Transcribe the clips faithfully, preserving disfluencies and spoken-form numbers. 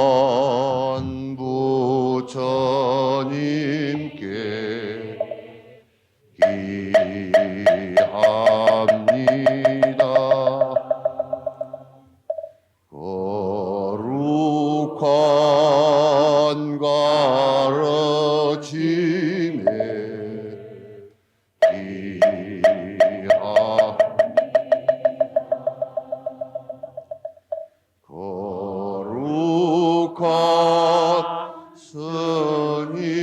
거룩한 부처님께 기합니다. 거룩한 가르침에 기합니다. 거룩한 스님들께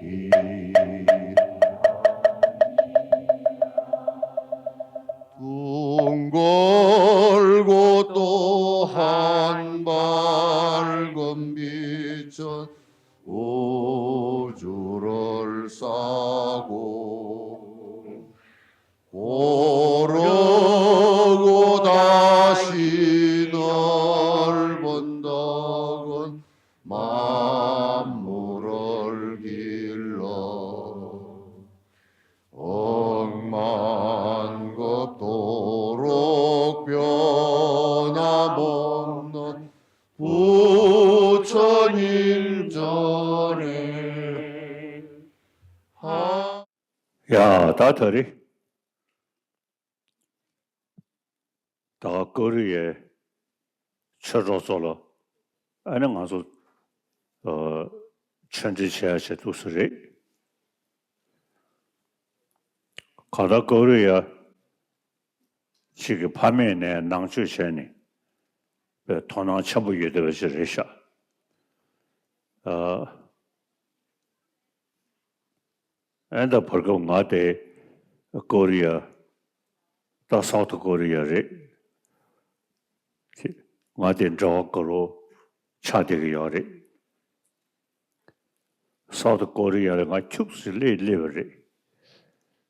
기- 둥글고 또 한 발금 비춘 우주를 싸고 고르고 다시 넓은 덕은 만물을 길러 ད་ཀོ་རི་ཡའི་ཆོས་གྲོགས་ཚོ་ལ་ཨ་ནི་ང་ཚོ་ཨ་ཆོས་འབྲེལ་བྱེད་ཡ་བྱེད་འདུག་ས་རེད། གང་ལྟར་ཀོ་རི་ཡ་གཅིག་གི་ཕ་མེས་ནས་ནང་ཆོས་བྱས་ནས་དཔེ་དོ་སྣང་ཆེན་པོ་ཡོད་བསྡད་པ་ཞིག་རེད་ཤག་ཨ། ཨེ་ད་བར་སྐབས་ང་དེ་ཀོ་རི་ཡ། ད་སའུ་ཐི་ཀོ་རི་ཡ་རེད། ང་དེ་འབྲེལ་བ་དགའ་རོགས་ཆགས་བསྡད་ཀྱི་ཡོད་རེད། སའུ་ཐི་ཀོ་རི་ཡ་ལ་ང་ཁྱུག་ཙམ་སླེབས་སླེབས་པ་རེད།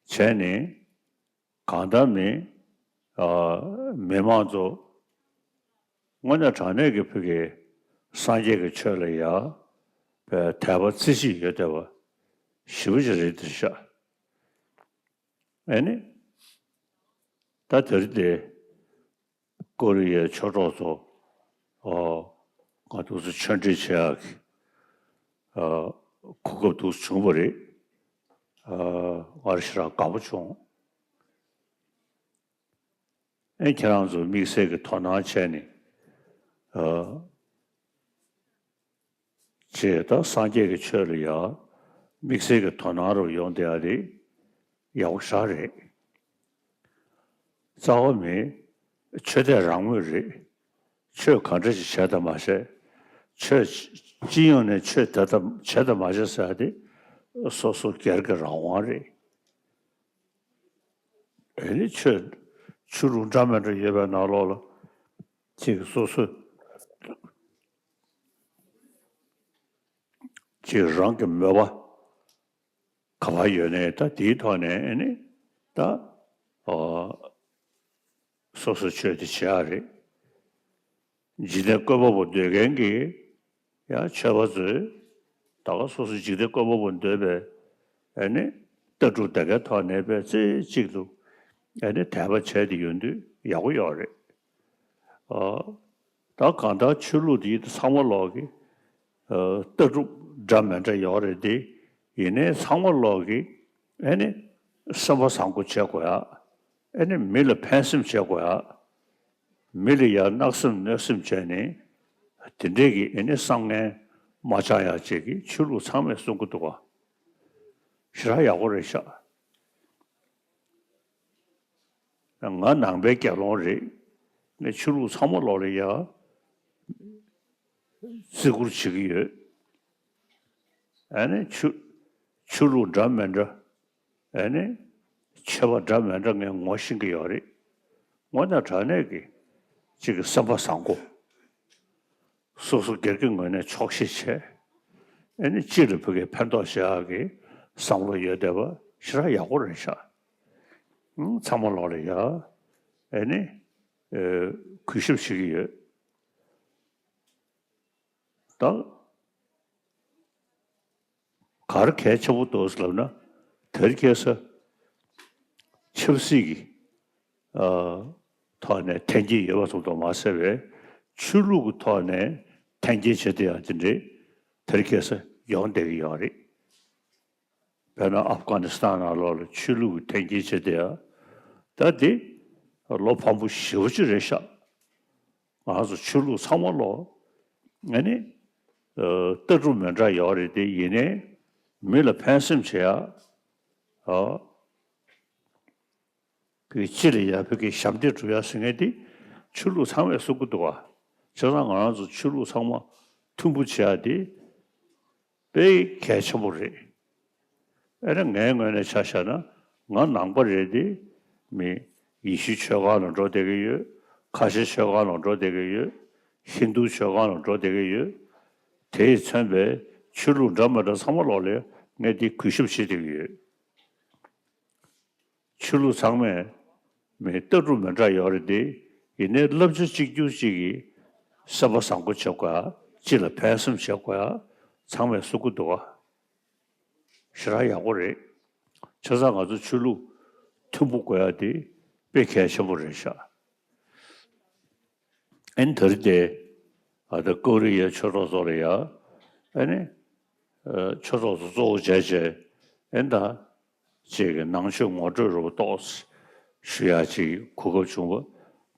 བྱས་ནས་གང་ལྟར་མི་ཨ་མི་མང་ཚོ་དངོས་གནས་དྲང་གནས་ཀྱི་བོད་ཀྱི་སངས་རྒྱས་ཀྱི་ཆོས་ལ་ཡ་དཔེ་དད་པ་རྩེ་གཅིག་ཡོད་བསྡད་པ་ཞེ་པོ་ཅིག་རེད་འདུག་ཤག་ཨེ་ནི། ད་དེ་རིང་དེ་ཀོ་རི་ཡའི་ཆོས་གྲོགས་ཚོ་ཨོ་ང་འདུག་སེ་ཆོས་འབྲེལ་བྱེད་ཡག་གི་ཨ་གོ་སྐབས་འདུག་སེ་བྱུང་བ་རེད། ཨ་ང་རང་ཞེ་དྲག་དགའ་པོ་བྱུང་། ཨེ་ཁྱེད་རང་ཚོ་དམིགས་བསལ་གྱི་དོ་སྣང་བྱས་ནས་ཨ། ཅེས་ད་སངས་རྒྱས་ཀྱི་ཆོས་ལ་ཡང་དམིགས་བསལ་གྱི་དོ་སྣང་རུ་ཡོང་བསྡད་ཡ་དེ་ཡག་པོ་ཞེ་དྲག་རེད། རྩ་བ་མེད། ཆོས་དད་རང་མོས་རེད། ཆོས་ག་འདྲ་ཞིག་བྱས་དང་མ་བྱས། ཆོས་སྤྱི་ཡོངས་ནས་ཆོས་དད་དང་བྱས་དང་མ་བྱས་ཟེར་ཡ་དེ་སོ་སོ་སྒེར་གྱི་རང་དབང་རེད། ཨེ་ནི་ཆོས་ཆོས་ལུགས་འདྲ་མི་འདྲ་ཡོད་པའི་ནང་ལོགས་ལ་ཅིག་སོ་སོ་ཅིག་རང་གི་མོས་པ་ག་པར་ཡོད་ནའི་ད་དེའི་ཐོག་ནས་ཨེ་ནི་ད་ཨོ་སོ་སོ་ཆོས་དེ་བྱེད་ཡག་རེད། འཇིག་རྟེན་བཀོད་པ་པོ་འདོད་མཁན་གྱི་ཡང་ཆོས་པ་ཚོས་ད་ག་སོ་སོ་འཇིག་རྟེན་བཀོད་པ་པོ་འདོད་པའི་ཨ་ནི་ལྟ་གྲུབ་དེ་གའི་ཐོག་ནས་པའི་རྩེ་གཅིག་ཏུ་ཨ་ནི་དད་པ་བྱས་ཏེ་ཡོང་དུས་ཡག་པོ་ཡོད་རེད། ཨ་ད་གང་ལྟར་ཆོས་ལུགས་འདི་ཚང་མ་ལོག་གི་ཨ་ལྟ་གྲུབ་འདྲ་མི་འདྲ་ཡོད་རེད་དེ། ཡིན་ནའི་ཚང་མ་ལོག་གི་ཨ་ནི་སེམས་པ་བཟང་པོ་བྱེད་དགོས་ཡ། ཨ་ནི་མི་ལ་ཕན་སེམས་བྱེད་དགོས་ཡ། མི་ལ་ཡང་བརྣག་སེམས་གནོད་སེམས་བྱས་ནས་དེ་འདྲས་ཀྱི་ཨེ་ནི་བསམ་ངན་མ་བཅངས་ཡག་ཅིག་གི་ཆོས་ལུགས་ཚང་མས་གསུང་གི་འདུག་ག་ཞེ་དྲག་ཡག་པོ་རེད་ཤག་ང་ནང་པའི་དགེ་སློང་རེད། ངས་ཆོས་ལུགས་ཚང་མ་ལོག་ལ་ཡ་བརྩི་བཀུར་བྱེད་ཀྱི་ཡོད། ཨ་ནི་ཆོས་ཆོས་ལུགས་འདྲ་མི་འདྲ། ཨ་ནི་ཆོས་པ་འདྲ་མི་འདྲ་ངས་ངོ་ཤེས་ཀྱི་ཡོད་རེད། དངོས་གནས་དྲང་གནས་ཀྱི་གཅིག་གི་སེམས་པ་བཟང་པོ། སོ་སོ་སྒེར་གྱི་ངོས་ནས་ཆོག་ཤེས་བྱས། ཨ་ནི་སྤྱི་ལ་ཕ་གིའི་ཕན་ཐོགས་བྱེད་ཡག་གི་བསམ་བློ་ཡོད་བསྡད་པ་ཞེ་དྲག་ཡག་པོ་རེད་ཤག་ཨང་། ཚང་མ་ལོག་ལ་ཡ་ཨ་ནི་ཨེ་གུས་ཞབས་བྱེད་ཀྱི་ཡོད། ད་ག་རེ་གལ་ཆེན་པོ་འདུག་ཟེར་ལབ་ན། དེ་རིང་ཁ་སང་ཆབ་སྲིད་ཀྱི་ ཨ་ཐོག་ནས་འཐེན་འཁྱེར་ཡོད་པ་ཙམ་དུ་མ་ཟད་པའི་ཆོས་ལུགས་ཀྱི་ཐོག་ནས་འཐེན་འཁྱེར་བྱེད་དེ་ཡང་དེ་འདྲའི་དེར་ཁེ་ས་ཡོང་བསྡད་ཀྱི་ཡོད་རེད། དཔེར་ན་ཨབ་གྷ་ནི་སི་ཐན་ནང་ལོགས་ལ་ཆོས་ལུགས་ཀྱི་འཐེན་འཁྱེར་བྱེད་དེ་ཡང་ད་དེ་ལོ་ཕངས་པོ་ཞེ་པོ་ཅིག་རེད་ཤག་ང་ཚོ་ཆོས་ལུགས་ཚང་མ་ལོ། ཨ་ནི། ཨ་ལྟ་གྲུབ་མི་འདྲ་ཡོད་རེད་དེ་ཡིན་ནའི་མི་ལ་ཕན་སེམས་བྱེད་ཡ། ཨ་གི་སྤྱི་ལ་ཡ་བོད་ཀྱི་ཞབས་འདེགས་སྒྲུབ་ཡ་ཟེར་མཁན་དེ་ཆོས་ལུགས་ཚང་མས་གསུང་གི་འདུག་བ། བྱས་ཙང་ང་རང་ཚོ་ཆོས་ལུགས་ཚང་མ་མཐུན་པོ་བྱེད་ཡ་དེ། དཔེ་གལ་ཆེན་པོ་རེད། ཨེ་ན་ངའི་ངོས་ནས་ཆ་བཞག་ན་ང་ནང་པ་རེད་དེ། མི་ཡེ་ཤུའི་ཆོས་ཁང་ལ་འགྲོ་བསྡད་ཀྱི་ཡོད། ཁ་ཆེ་ཆོས་ཁང་ལ་འགྲོ་བསྡད་ཀྱི་ཡོད། ཧིན་རྡུའི་ཆོས་ཁང་ལ་འགྲོ་བསྡད་ཀྱི་ཡོད། དེས་མཚོན་པའི་ཆོས་ལུགས་འདྲ་མི་འདྲ་ཚང་མ་ལོག་ལ་ངས་འདི་གུས་ཞབས་བྱེད་བསྡད་ཀྱི་ཡོད། ཆོས་ལུགས་ཚང་མས་མི་ལྟ་གྲུབ་མི་འདྲ་ཡོད་རེད་དེ། ཡིན་ནའི་བསླབ་བྱ་གཅིག་གྱུར་གཅིག་གིས་སེམས་པ་བཟང་པོ་བྱེད་དགོས་ཡ། སྤྱི་ལ་ཕན་སེམས་བྱེད་དགོས་ཡ། ཚང་མས་གསུང་གི་འདུག་བ། ཞེ་དྲག་ཡག་པོ་རེད། བྱས་ཙང་ང་ཚོ་ཆོས་ལུགས་མཐུན་པོ་དགོས་ཡ་དེ་དཔེ་གལ་ཆེན་པོ་རེད་ཤག་ཨན་དེ་རིང་དེ་ཨ་ད་ཀོ་རི་ཡའི་ཆོས་གྲོགས་ཚོ་ལ་ཡ། ཨ་ནི་ཨ་ཆོས་གྲོགས་ཚོ་གཙོ་བོ་བྱས་བྱས་ཨན་ད་ཅིག་གི་ནང་ཆོས་ངོ་སྤྲོད་རུ་ཏོག་ཞུ་ཡ་ཅིག་གོ་སྐབས་བྱུང་བ་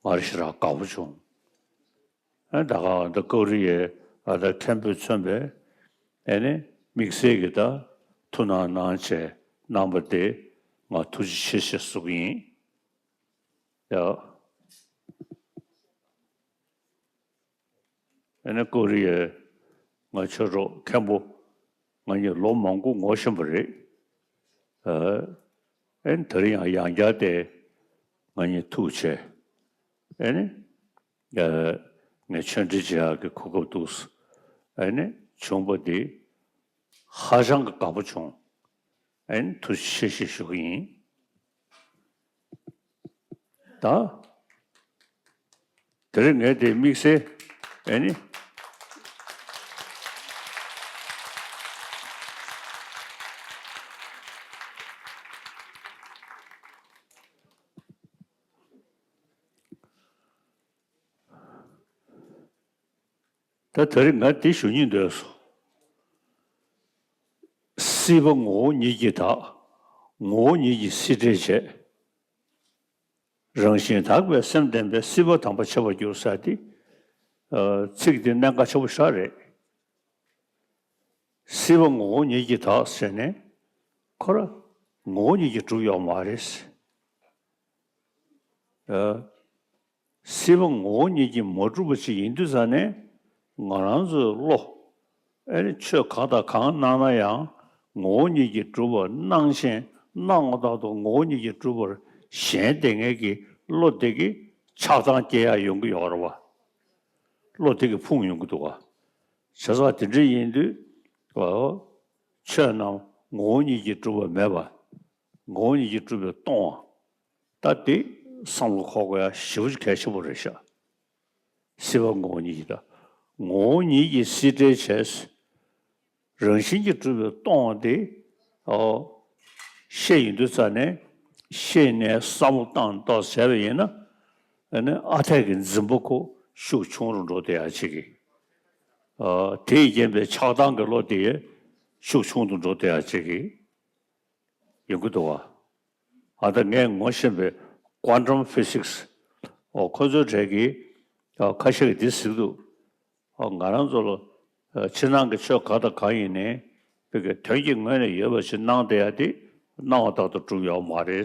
ང་རང་ཞེ་དྲག་དགའ་པོ་བྱུང་། ཨ་ད་ག་ཨ་ད་ཀོ་རི་ཡའི་ཨ་ད་མཁན་པོས་མཚོན་པའི་ཨ་ནི་དམིགས་བསལ་གྱི་ད་ཐུགས་སྣང་གནང་བྱས་གནང་བ་དེ་ང་ཐུགས་རྗེ་ཆེ་ཞེས་གསུང་གི་ཡིན། ཡ། ཨ་ནི་ཀོ་རི་ཡའི་ང་ཆོས་གྲོགས་མཁན་པོ་ང་གཉིས་ལོ་མང་པོ་ངོ་ཤེས་པ་རེད། ཨ་ཨ་ནི་དེ་རིང་ཡང་ཡང་བསྐྱར་དེ་ང་གཉིས་ཐུག་བྱས་ཨ་ནི་ཨ་ངས་ཆོས་འབྲེལ་བྱེད་ཡག་གི་གོ་སྐབས་འདུག་ཨ་ནི་བྱུང་བ་འདི་ཧ་ཅང་གི་དགའ་པོ་བྱུང་། ཨ་ནི་ཐུགས་རྗེ་ཆེ་ཞེས་ཞུ་གི་ཡིན། ད། དེ་རིང་ངས་དེ་དམིགས་བསལ་ཨེ་ནི། ད་དེ་རིང་ང་འདི་ཞུ་སྙིང་འདོད་སོང་། སྲིད་པ་ངོ་བོ་ཉིད་ཀྱིས་དག །ངོ་བོ་ཉིད་ཀྱིས་སྲིད་བྲལ་བྱེད། རང་བཞིན་དག་པའི་སེམས་ལྡན་པས། སྲིད་པ་དམ་པ་འཆད་པར་འགྱུར་ཟེར་ཏེ། ཨ་ཚིག་འདི་གནད་འགག་ཆེན་པོ་ཞིག་རེད། སྲིད་པ་ངོ་བོ་ཉིད་ཀྱིས་དག་ཟེར་ནས་ཁོ་ར་ངོ་བོ་ཉིད་ཀྱིས་གྲུབ་ཡོད་མ་རེད། ཨ་སྲིད་པ་ངོ་བོ་ཉིད་ཀྱིས་མ་གྲུབ་པ་ཞིག་ཡིན་དུས་ཙང་ནས་ང་རང་ཚོའི་བློ། ཨེ་ནི་ཆོས་གང་དང་གང་གནང་ན་ཡང་ངོ་བོ་ཉིད་ཀྱིས་གྲུབ་པ་གནང་ཞིང་གནང་བ་ལྟར་དུ་ངོ་བོ་ཉིད་ཀྱིས་གྲུབ་པར་ཞེན་བསྡད་མཁན་གྱི་བློ་དེ་གིས་ཆགས་སྡང་སྐྱེ་ཡག་ཡོང་གི་ཡོད་རེད་བ། བློ་དེ་གིས་ཕུང་ཡོང་གི་འདུག་བ། བྱས་ཙང་དེ་འདྲ་ཡིན་དུས་ཨོ། ཆོས་རྣམས་ངོ་བོ་ཉིད་ཀྱིས་གྲུབ་པ་མེད་པ། ངོ་བོ་ཉིད་ཀྱིས་གྲུབ་པས་སྟོང་བ། ད་དེ་བསམ་བློ་འཁོར་དགོས་ཡ་ཞེ་པོ་ཅིག་གལ་ཆེན་པོ་རེད་ཤག་སྲིད་པ་ངོ་བོ་ཉིད་ཀྱིས་དག །ངོ་བོ་ཉིད་ཀྱིས་སྲིད་བྲལ་བྱས། རང་བཞིན་གྱིས་གྲུབ་པས་སྟོང་བ་དེ། ཨོ། ཤེས་ཡོང་དུས་ཙ་ནས་ཤེས་ནས་བསམ་བློ་བཏང་ཏོག་བྱས་པ་ཡིན་ན། ཨ་ནི་ཨ་འཐས་ཀྱི་འཛིན་པ་ཁོ་ཤུགས་ཆུང་རུ་འགྲོ་བསྡད་ཡ་ཅིག་གི་ཨ་དེས་རྐྱེན་པས་ཆགས་སྡང་གི་བློ་དེ་ཤུགས་ཆུང་དུ་འགྲོ་བསྡད་ཡ་ཅིག་གི་ཡོང་གི་འདུག་བ། ཨ་ད་ངས་ངོ་ཤེས་པའི་quantum physics ཨོ་ཁོ་ཚོའི་གྲས་ཀྱིས་ཨ་ཁ་ཤས་ཀྱིས་འདི་ཟེར་གྱི་འདུག་ཨོ་ང་རང་ཚོ་ལ་ཨ་ཕྱི་ནང་གི་ཆོས་གང་དང་གང་ཡིན་ནའི་བོད་ཀྱི་དོན་གྱི་ངོས་ནས་ཡོད་པ་ཞིག་སྣང་བསྡད་ཡ་དེ་སྣང་བ་ལྟར་དུ་གྲུབ་ཡོད་མ་རེད།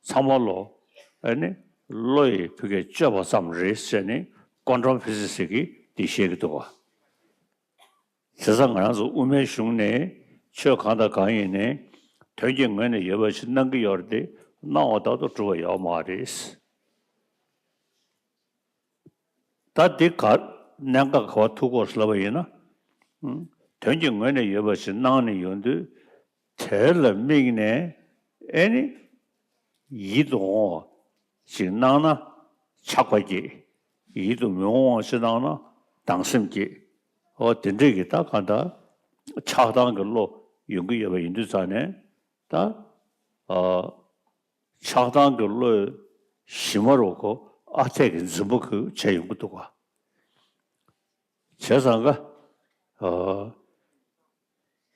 ཚང་མ་ལོ་ཨ་ནི་བློ་ཡི་བོད་ཀྱི་དཔྱོད་པ་ཙམ་རེད་ཟེར་ནས་quantum physics ཀྱིས་འདི་བཤད་ཀྱི་འདུག་བ། བྱས་ཙང་ང་རང་ཚོ་དབུ་མའི་གཞུང་ནས་ཆོས་གང་དང་གང་ཡིན་ནའི་དོན་གྱི་ངོས་ནས་ཡོད་པ་ཞིག་སྣང་གི་ཡོད་རེད་དེ་སྣང་བ་ལྟར་དུ་གྲུབ་པ་ཡོད་མ་རེད། ད་འདི་ག་གནད་འགག་ག་བ་ཐུག་གོ་ལབ་པ་ཡིན་ན། ཨང་། དོན་གྱི་ངོས་ནས་ཡོད་པ་ཞིག་སྣང་ནས་ཡོང་དུས་དེ་ལ་དམིགས་ནས་ཨེ་ནི་ཡིད་དུ་འོང་བ་ཞིག་སྣང་ན་ཆགས་པ་སྐྱེ། ཡིད་དུ་མི་འོང་བ་ཞིག་སྣང་ན་སྡང་སེམས་སྐྱེ། འོ་དེ་འདྲས་ཀྱི་ད་གང་ལྟར་ཆགས་སྡང་གི་བློ་ཡོང་གི་ཡོད་པ་ཡིན་དུས་ཙང་ནས་ད་ཨ། ཆགས་སྡང་གི་བློས་ གཞི་མ་རུ་ཁོ་ཨ་འཐས་ཀྱི་འཛིན་པ་ཁོ་བྱས་ཡོང་གི་འདུག་ག། བྱས་ཙང་ཀ། ཨ།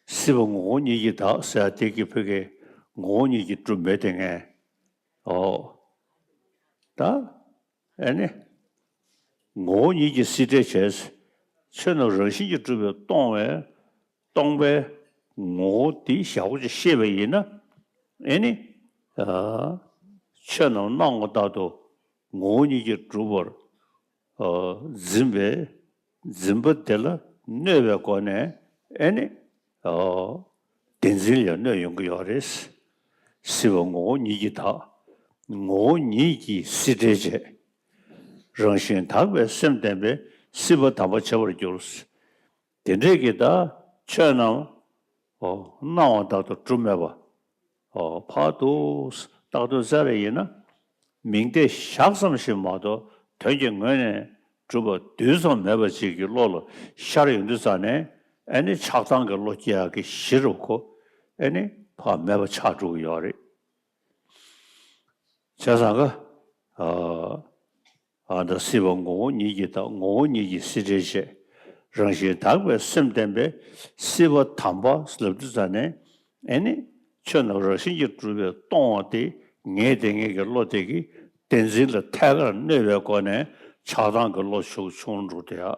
སྲིད་པ་ངོ་བོ་ཉིད་ཀྱིས་དག་ཟེར་ཡ་དེ་གི་ཕ་གི་ངོ་བོ་ཉིད་ཀྱིས་གྲུབ་མེད་དེ་ངས། ཨོ། ད། ཨེ་ནི། ངོ་བོ་ཉིད་ཀྱིས་སྲིད་འབྲས་བྱས། ཆོས་རྣམས་རང་བཞིན་གྱིས་གྲུབ་པས་སྟོང་བས། སྟོང་པའི་ངོ་བོ་དེ་ཞག་པོ་ཅིག་ཤེས་པ་ཡིན་ན། ཨེ་ནི། ཨ། ཆོས་རྣམས་སྣང་བ་ལྟར་དུ་ངོ་བོ་ཉིད་ཀྱིས་གྲུབ་པར། ཨ། འཛིན་པའི་འཛིན་པ་དེ་ལ་གནོད་པའི་སྒོ་ནས་ཨེ་ནི། ཨ། བདེན་འཛིན་ལ་གནོད་ཡོང་གི་ཡོད་རེད། སྲིད་པ་ངོ་བོ་ཉིད་ཀྱིས་དག། ངོ་བོ་ཉིད་ཀྱིས་སྲིད་འབྲས་བྱས། རང་བཞིན་དག་པའི་སེམས་ལྡན་པས་སྲིད་པ་དམ་པར་བྱ་བར་འགྱུར། དེ་འདྲས་ཀྱི་ད་ཆོས་རྣམས། ཨོ། སྣང་བ་ལྟར་དུ་གྲུབ་མེད་པ། ཨོ། ཕར་དུ་བཏགས་དོན་བཙལ་བ་ཡིན་ན། མིང་བརྡས་བཞག་ཙམ་ཞིག་མ་གཏོགས་དོན་གྱི་ངོས་ནས་གྲུབ་པ་རྡུལ་ཙམ་མེད་པ་ཅིག་གི་བློ་ལ་ཤར་ཡོང་དུས་ཙ་ནས་ཨེ་ནི་ཆགས་སྡང་གི་བློ་སྐྱེ་ཡག་གི་གཞི་རུ་ཁོ་ཨེ་ནི་ཕར་མེད་པ་ཆགས་འགྲོ་གི་ཡོད་རེད། བྱས་ཙང་ཀ། ཨ། ཨ། ད་སྲིད་པ་ངོ་བོ་ཉིད་ཀྱིས་དག། ངོ་བོ་ཉིད་ཀྱིས་སྲིད་འབྲས་བྱས། རང་བཞིན་དག་པའི་སེམས་ལྡན་པས་སྲིད་པ་དམ་པ་ལབ་དུས་ཙ་ནས་ཨེ་ནི་ཆོས་རྣམས་རང་བཞིན་གྱིས་གྲུབ་པས་སྟོང་བ་དེ་ངེས་དེ་ངེས་ཀྱི་བློ་དེ་གིས་བདེན་འཛིན་ལ་ཐད་ཀར་གནོད་པའི་སྒོ་ནས་ཆགས་སྡང་གི་བློ་ཤུགས་ཆུང་རུ་འགྲོ་དེ་ཡ།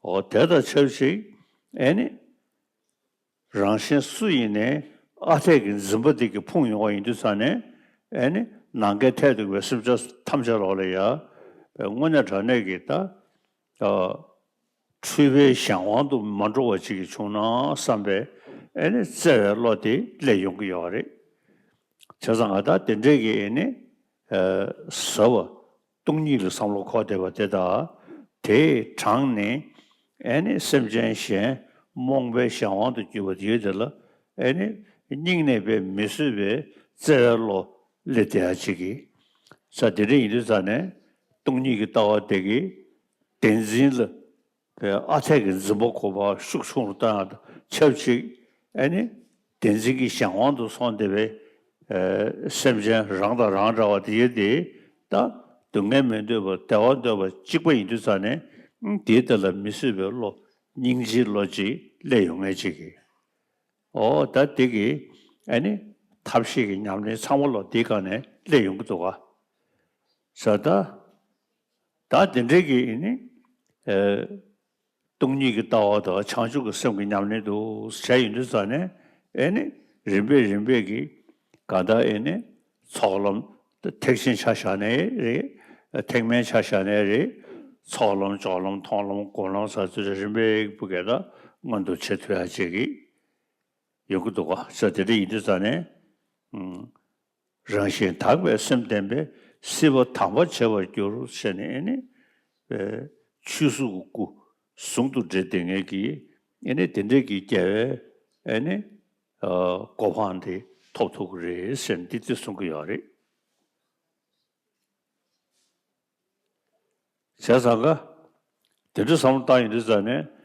འོ། དེ་དང་ཆབས་ཅིག་ཨེ་ནི། རང་གཞན་སུ་ཡིན་ནའི་ཨ་འཐས་ཀྱི་འཛིན་པ་འདི་གིས་ཕུང་ཡོང་བ་ཡིན་དུས་ཙང་ནས་ཨེ་ནི་ནམ་མཁའི་མཐས་གཏུགས་པའི་སེམས་ཅན་ཐམས་ཅད་ལོག་ལ་ཡ། དངོས་གནས་དྲང་གནས་ཀྱི་ད། ཨ། འཁྲུལ་པའི་གཞན་དབང་དུ་མ་འགྲོ་བ་ཅིག་གིས་བྱུང་ན་བསམ་པའི་ཨེ་ནི་བརྩེ་བའི་བློ་དེ་སླེབས་ཡོང་གི་ཡོད་རེད། བྱས་ཙང་ང་ད་དེ་འདྲས་ཀྱི་ཨེ་ནི། ཨ། ཟབ་པ། སྟོང་ཉིད་ལ་བསམ་བློ་འཁོར་བསྡད་པ་དེ་དག་དེས་དྲངས་ནས་ཨེ་ནི་སེམས་ཅན་གཞན་རྨོངས་པའི་གཞན་དབང་དུ་གྱུར་པ་དེའི་དེ་ལ་ཨེ་ནི་སྙིང་ནས་དཔེ་མི་བཟོད་པའི་བརྩེ་བའི་བློ་སླེབས་བསྡད་ཡ་ཅིག་གིས། ས་དེ་འདྲ་ཡིན་དུས་ཙང་ནས་སྟོང་ཉིད་ཀྱི་ལྟ་བ་དེ་གིས་བདེན་འཛིན་ལ་ཨ་འཐས་ཀྱི་འཛིན་པ་ཁོ་པ་ཤུགས་ཆུང་རུ་བཏང་ཡ་དང་ཆབས་ཅིག་ཨེ་ནི་བདེན་འཛིན་གྱི་གཞན་དབང་དུ་སོང་བསྡད་པའི་སེམས་ཅན་རང་དང་རང་འདྲ་བ་དེ་ཡོད་དེ་ད་སྡུག་བསྔལ་མི་འདོད་པ་བདེ་བ་འདོད་པ་གཅིག་པ་ཡིན་དུས་ཙང་ནས་དེའི་ཐད་ལ་མི་བཟོད་པའི་བློ་སྙིང་རྗེའི་བློ་ཅིག་སླེབས་ཡོང་ངེས་ཅིག་གིས། ཨོ། ད་དེ་གི་ཨ་ནི་ཐབས་ཤེས་ཀྱི་ཉམས་ལེན་ཚང་མ་ལོ་དེའི་སྒང་ནས་སླེབས་ཡོང་གི་འདུག་ག། ས་ད། ད་དེ་འདྲའི་གི་ཨ་ནི། ཨེ། སྟོང་ཉིད་ཀྱི་ལྟ་བ་དང་བྱང་ཆུབ་ཀྱི་སེམས་ཀྱི་ཉམས་ལེན་དུ་བྱས་ཡོང་དུས་ཙང་ནས་ཨེ་ནི་རིམ་པས་རིམ་པས་ཀྱི་གང་ལྟར་ཨེ་ནི་ཚོགས་ལམ་ཐེག་ཆེན་ཆ་བཞག་ནའི་རེད། ཐེག་དམན་ཆ་བཞག་ནའི་རེད། ཚོགས་ལམ་སྦྱོར་ལམ་མཐོང་ལམ་སྒོམ་ལམ་ཟེར་ཚུལ་རིམ་པས་བུ་གས་ད་མངོན་དུ་བྱེད་ཐུབ་ཡ་བྱེད་ཀྱི་ཡོང་གི་འདུག་ག། ས་དེ་འདྲ་ཡིན་དུས་ཙང་ནས། ཨུམ། རང་བཞིན་དག་པའི་སེམས་ལྡན་པས་སྲིད་པ་དམ་པར་བྱ་བར་འགྱུར་ཞེས་ནས་ཨེ་ནི། ཨེ། ཆོས་གཟུགས་ཀྱི་སྐུ་ཟུང་དུ་འབྲེལ་ཏེ་ངེད་ཀྱིས་ཨེ་ནི་དེ་འདྲའི་གི་རྒྱལ་བའི་ཨེ་ནི། ཨ། གོ་འཕང་དེ་ཐོབ་ཐུབ་ཀྱི་རེད་ཟེར་ནས་འདི་འདི་གསུང་གི་ཡོད་རེད། བྱས་ཙང་ཀ། དེ་འདྲ་བསམ་བློ་བཏང་ཡོང་དུས་ཙང་ནས།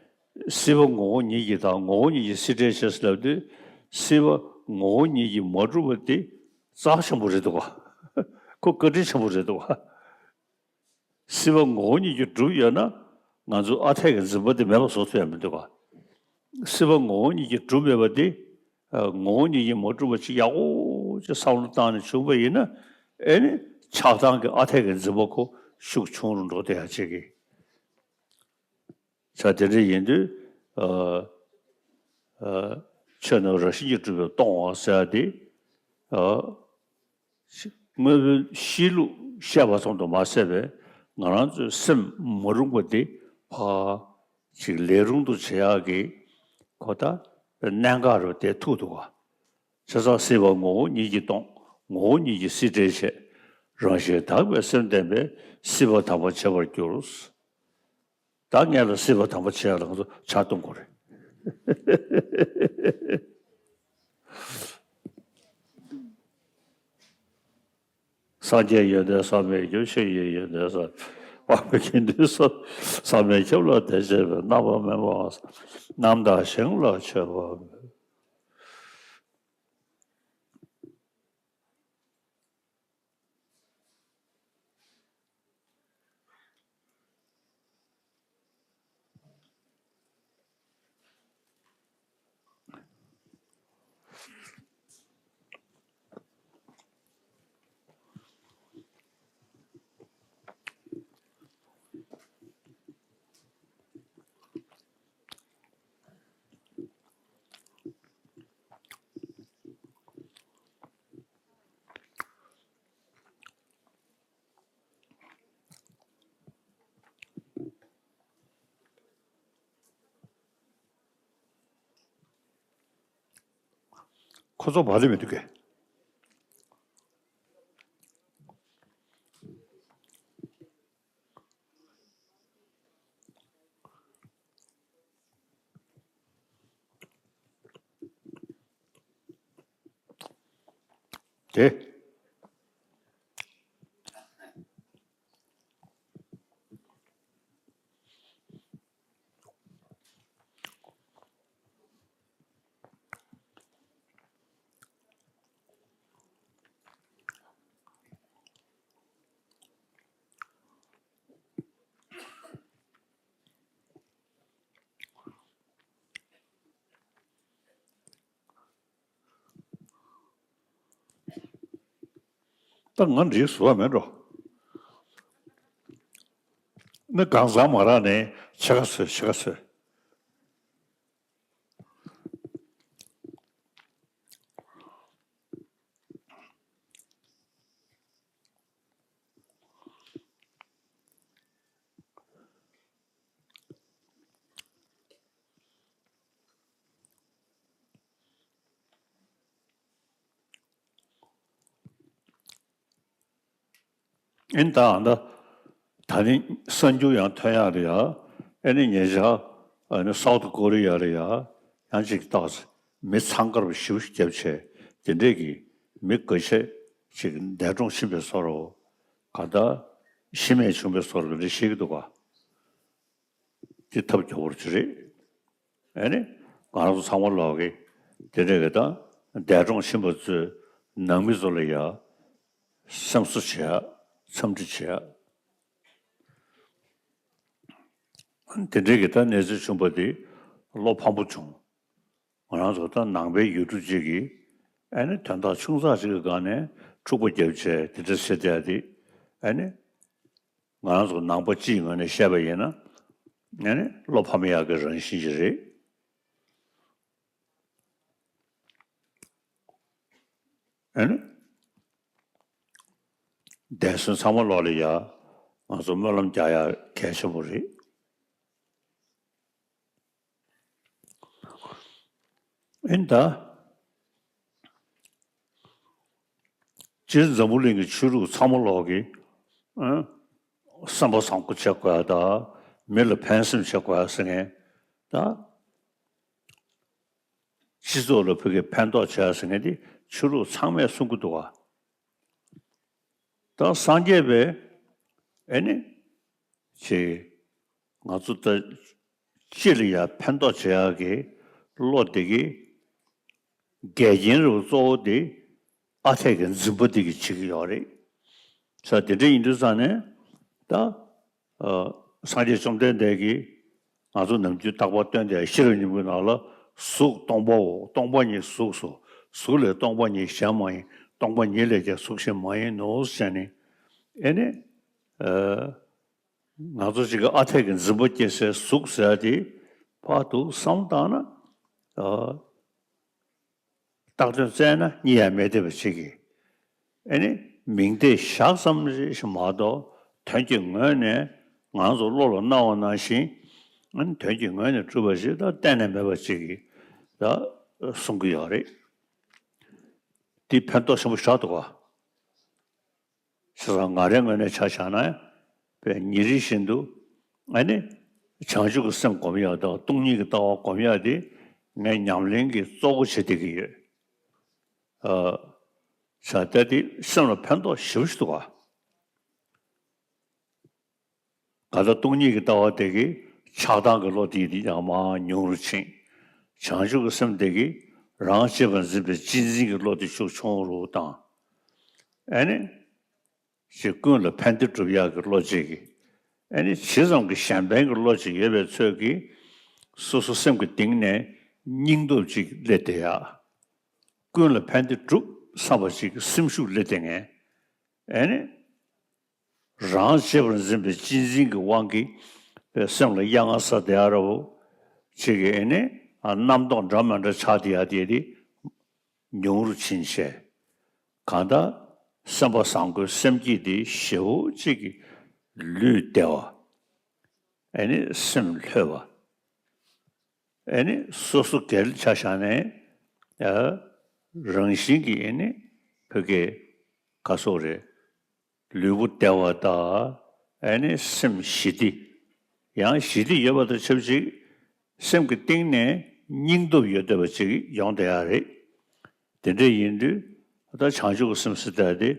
སྲིད་པ་ངོ་བོ་ཉིད་ཀྱིས་དག། ངོ་བོ་ཉིད་ཀྱིས་སྲིད་འབྲས་བྱེད་ཟེར་ལབ་དུས། སྲིད་པ་ངོ་བོ་ཉིད་ཀྱིས་མ་གྲུབ་པ་དེ་རྩ་ཆེན་པོ་རེད་འདུག་ག། ཁོ་བཀའ་དྲིན་ཆེན་པོ་རེད་འདུག་ག། སྲིད་པ་ངོ་བོ་ཉིད་ཀྱིས་གྲུབ་ཡོད་ན། ང་ཚོ་ཨ་འཐས་ཀྱི་འཛིན་པ་དེ་མེད་པ་བཟོ་ཐུབ་ཡ་མི་འདུག་ག། སྲིད་པ་ངོ་བོ་ཉིད་ཀྱིས་གྲུབ་མེད་པ་དེ། ཨ། ངོ་བོ་ཉིད་ཀྱིས་མ་གྲུབ་པ་ཅིག་ཡག་པོ་ཅིག་བསམ་བློ་བཏང་ནས་བྱུང་པ་ཡིན་ན། ཨེ་ནི་ཆགས་སྡང་གི་ཨ་འཐས་ཀྱི་འཛིན་པ་ཁོ་ཤུགས་ཆུང་རུ་འགྲོ་བསྡད་ཡ་ཅིག་གི། ས་དེ་འདྲ་ཡིན་དུས། ཨ། ཨ། ཆོས་རྣམས་རང་བཞིན་གྱིས་གྲུབ་པས་སྟོང་བ་ཟེར་ཡ་དེ། ཨ། དངོས་པོའི་གཤིས་ལུགས་བཤད་པ་ཙམ་དུ་མ་ཟད་པའི་ང་རང་ཚོའི་སེམས་མ་རུངས་པ་དེ་ཕར་ཅིག་ལས་རུང་དུ་བྱེད་ཡག་གི་ཁོ་ད་གནད་འགག་རུ་དེ་ཐུག་འདུག་ག། བྱས་ཙང་སྲིད་པ་ངོ་བོ་ཉིད་ཀྱིས་སྟོང་། ངོ་བོ་ཉིད་ཀྱིས་སྲིད་འབྲས་བྱེད། རང་བཞིན་དག་པའི་སེམས་ལྡན་པས་སྲིད་པ་དམ་པར་བྱ་བར་འགྱུར། ད་ངེད་ལ་སྲིད་པ་དམ་པར་བྱེད་ཡ་ལ་ང་ཚོ་ཕྱག་གཏོང་དགོས་རེད། སངས་རྒྱས་ཡོན་ཏན་བསམ་མི་ཁྱབ། ཆོས་ཉིད་ཡོན་ཏན་བསམ། དབང་པོའི་དགེ་འདུན་བསམ། བསམ་མི་ཁྱབ་ལ་དད་བྱེད་པའི། རྣམ་པར་སྨིན་པའང་བསམ། རྣམ་དག་ཞིང་ལ་མཆོད་པ་མེད། ཁོ་ཚོ་བ་ལི་མི་འདུག་གས། དེ། ད་ང་འདིའི་ཟུར་པ་མེད་འགྲོ། ནི་གང་ཟག་མ་རག་ནས་ཕྱེད་ཀ་ཟོས་ཕྱེད་ཀ་ཟོས། ཨིན་ད་ཨ་ད་ད་ནི་གསར་འགྱུར་ཡང་ཐོན་ཡག་རེད་ཡ། ཨེ་ནི་ཉེ་ཆར་ཨ་ནི་སའུ་ཐི་ཀོ་རི་ཡ་རེད་ཡ། ཡང་ཅིག་བཏགས་མི་འཚང་ཁ་པ་ཞེ་པོ་ཞིག་བརྒྱབ་བྱས་དེ་འདྲས་ཀྱི་མི་འགའ་ཤས་ཅིག་འདས་གྲོངས་ཕྱིན་པའི་བཟོ་འདྲ་གང་ལྟར་ཤི་རྨས་བྱུང་པའི་བཟོ་འདྲ་འདི་འདྲ་བཤད་ཀྱི་འདུག་ག། དེ་ཐབས་སྐྱོ་པོ་ཅིག་རེད། ཨེ་ནི། ང་རང་ཚོ་ཚང་མ་ལོག་གི་དེ་འདྲ་གི་ད་འདས་གྲོངས་ཕྱིན་པ་ཚོའི་ནང་མི་ཚོ་ལ་ཡ་སེམས་གསོ་བྱེད་ཡ། འཚམས་འདྲི་བྱེད་ཡ། དེ་འདྲའི་གི་ད་གནས་ཚུལ་བྱུང་པ་དེ་བློ་ཕམ་པོ་བྱུང་། ང་རང་ཚོ་ད་ནང་པའི་ཡུལ་གྲུ་གཅིག་གི་ཨེ་ནི་དོན་དག་ཆུང་ཙག་ཅིག་གི་སྒང་ནས་འཁྲུག་པ་བརྒྱབ་བྱས་དེ་འདྲ་བྱེད་བསྡད་ཡ་དེ་ཨེ་ནི། ང་རང་ཚོ་ནང་པ་སྤྱིའི་ངོས་ནས་བཤད་པ་ཡིན་ན། ཨེ་ནི་བློ་ཕམ་ཡག་གི་རང་བཞིན་ཞིག་རེད། ཨེ་ནི། འདས་གསོན་ཚང་མ་ལོག་ལ་ཡ། ང་ཚོ་སྨོན་ལམ་རྒྱག་ཡ་གལ་ཆེན་པོ་རེད། ཨེ་ནི་ད། སྤྱིར་འཛམ་བུ་གླིང་གི་ཆོས་ལུགས་ཚང་མ་ལོག་གི། ཨ། བསམ་པ་བཟང་པོ་བྱེད་དགོས་ཡ་ད། མི་ལ་ཕན་སེམས་བྱེད་དགོས་ཡ་ཟེར་མཁན། ད། སྤྱི་ཚོགས་ལ་ཕ་གི་ཕན་ཐོགས་བྱེད་ཡ་ཟེར་མཁན་དེ་ཆོས་ལུགས་ཚང་མས་གསུང་གི་འདུག་ག། ད་སངས་རྒྱས་པས་ཨེ་ནི། ཅེས། ང་ཚོ་ད་སྤྱི་ལ་ཡ་ཕན་ཐོགས་བྱེད་ཡག་གི་བློ་དེ་གི་འགལ་རྐྱེན་རུ་གཙོ་བོ་དེ་ཨ་འཐས་ཀྱི་འཛིན་པ་དེ་གི་བྱེད་ཀྱི་ཡོད་རེད། ས་དེ་འདྲ་ཡིན་དུས་ཙང་ནས་ད། ཨ། སངས་རྒྱས་བཅོམ་ལྡན་འདས་ཀྱིས་ང་ཚོ་ནམ་རྒྱུན་རྟག་པར་སྟོན་དེ་ཤེས་རབ་སྙིང་པོའི་ནང་ལ་གཟུགས་སྟོང་པའོ། སྟོང་པ་ཉིད་གཟུགས་སོ། གཟུགས་ལས་སྟོང་པ་ཉིད་གཞན་མ་ཡིན། སྟོང་པ་ཉིད་ལས་ཀྱང་གཟུགས་གཞན་མ་ཡིན་ནོ་ཟེར་ནས། ཨེ་ནི། ཨ། ང་ཚོ་ཅིག་གི་ཨ་འཐས་ཀྱི་འཛིན་པ་སྐྱེ་སའི་གཟུགས་ཟེར་ཡ་དེ་ཕར་དུ་བསམ་བློ་བཏང་ན། ཨ། བཏགས་དོན་བཙལ་ན་རྙེད་ཡ་མེད་བསྡད་པ་ཅིག་གིས། ཨེ་ནི་མིང་བརྡས་བཞག་ཙམ་ཞིག་མ་གཏོགས་དོན་གྱི་ངོས་ནས་ང་ཚོ་བློ་ལ་སྣང་བ་ནང་བཞིན། ཨ་ནི་དོན་གྱི་ངོས་ནས་གྲུབ་པ་ཞིག་ད་གཏན་ནས་མེད་པ་ཅིག་གིས་ད་གསུང་གི་ཡོད་རེད། འདི་ཕན་ཐོགས་ཆེན་པོ་ཞིག་རག་འདུག་ག། བྱས་ཙང་ང་རའི་ངོས་ནས་ཆ་བཞག་ན། དཔེ་ཉིན་རེ་བཞིན་དུ་ཨ་ནི་བྱང་ཆུབ་ཀྱི་སེམས་སྒོམ་ཡག་དང་སྟོང་ཉིད་ཀྱི་ལྟ་བ་སྒོམ་ཡག་དེ་ངའི་ཉམས་ལེན་གྱི་གཙོ་བོ་བྱེད་བསྡད་ཀྱི་ཡོད། ཨ། བྱས་ཙང་དེ་སེམས་ལ་ཕན་ཐོགས་ཞེ་པོ་ཞིག་འདུག་ག། གང་ལྟར་སྟོང་ཉིད་ཀྱི་ལྟ་བ་དེ་གིས་ཆགས་སྡང་གི་བློ་དེ་ཡང་མར་ཉུང་རུ་ཕྱིན། བྱང་ཆུབ་ཀྱི་སེམས་དེ་གིས་རང་གཅེས་པར་འཛིན་པའི་གཅེས་འཛིན་གྱི་བློ་དེ་ཤུགས་ཆུང་རུ་བཏང་། ཨ་ནི། ཅིག་ཀུན་ལ་ཕན་བདེ་སྒྲུབ་ཡག་གི་བློ་ཅིག་གིས། ཨ་ནི་ཇི་ཙམ་གྱི་གཞན་ཕན་གྱི་བློ་ཅིག་ཡོད་པའི་ཚོད་ཀྱིས། སོ་སོ་སེམས་ཀྱི་གཏིང་ནས་སྙིང་སྟོབས་ཅིག་སླེབས་བསྡད་ཡག། ཀུན་ལ་ཕན་བདེ་སྒྲུབ་བསམ་པ་ཅིག་གི་སེམས་ཤུགས་སླེབས་བསྡད་མཁན། ཨ་ནི། རང་གཅེས་པར་འཛིན་པའི་གཅེས་འཛིན་གྱི་དབང་གིས་སེམས་ལ་གཡེང་ང་ས་དེ་ཨ་ར་བོ་ཅིག་གིས་ཨ་ནི་རྣམ་རྟོག་འདྲ་མི་འདྲ་ཆགས་བསྡད་ཡག་དེ་དེ་ཉུང་རུ་ཕྱིན་བྱས། གང་ལྟར་སེམས་པ་བཟང་པོའི་སེམས་བསྐྱེད་དེ་ཞེ་པོ་ཅིག་གི་ལུས་བདེ་བ། ཨ་ནི་སེམས་ལྷོད་པ། ཨ་ནི་སོ་སོ་སྒེར་ཆ་བཞག་ནས། ཨ། རང་བཞིན་གྱིས་ཨེ་ནི་བོད་སྐད་ག་སོགས་རེད། ལུས་པོ་བདེ་བ་དང་ཨེ་ནི་སེམས་ཞི་བདེ། ཡང་ཞི་བདེ་ཡོད་པ་དང་ཆབས་ཅིག་སེམས་ཀྱི་གཏིང་ནས་སྙིང་སྟོབས་ཡོད་བསྡད་པ་ཅིག་ཡོང་བསྡད་ཡ་རེད། དེ་འདྲ་ཡིན་དུས་ད་བྱང་ཆུབ་ཀྱི་སེམས་ཟེར་ཡ་དེ་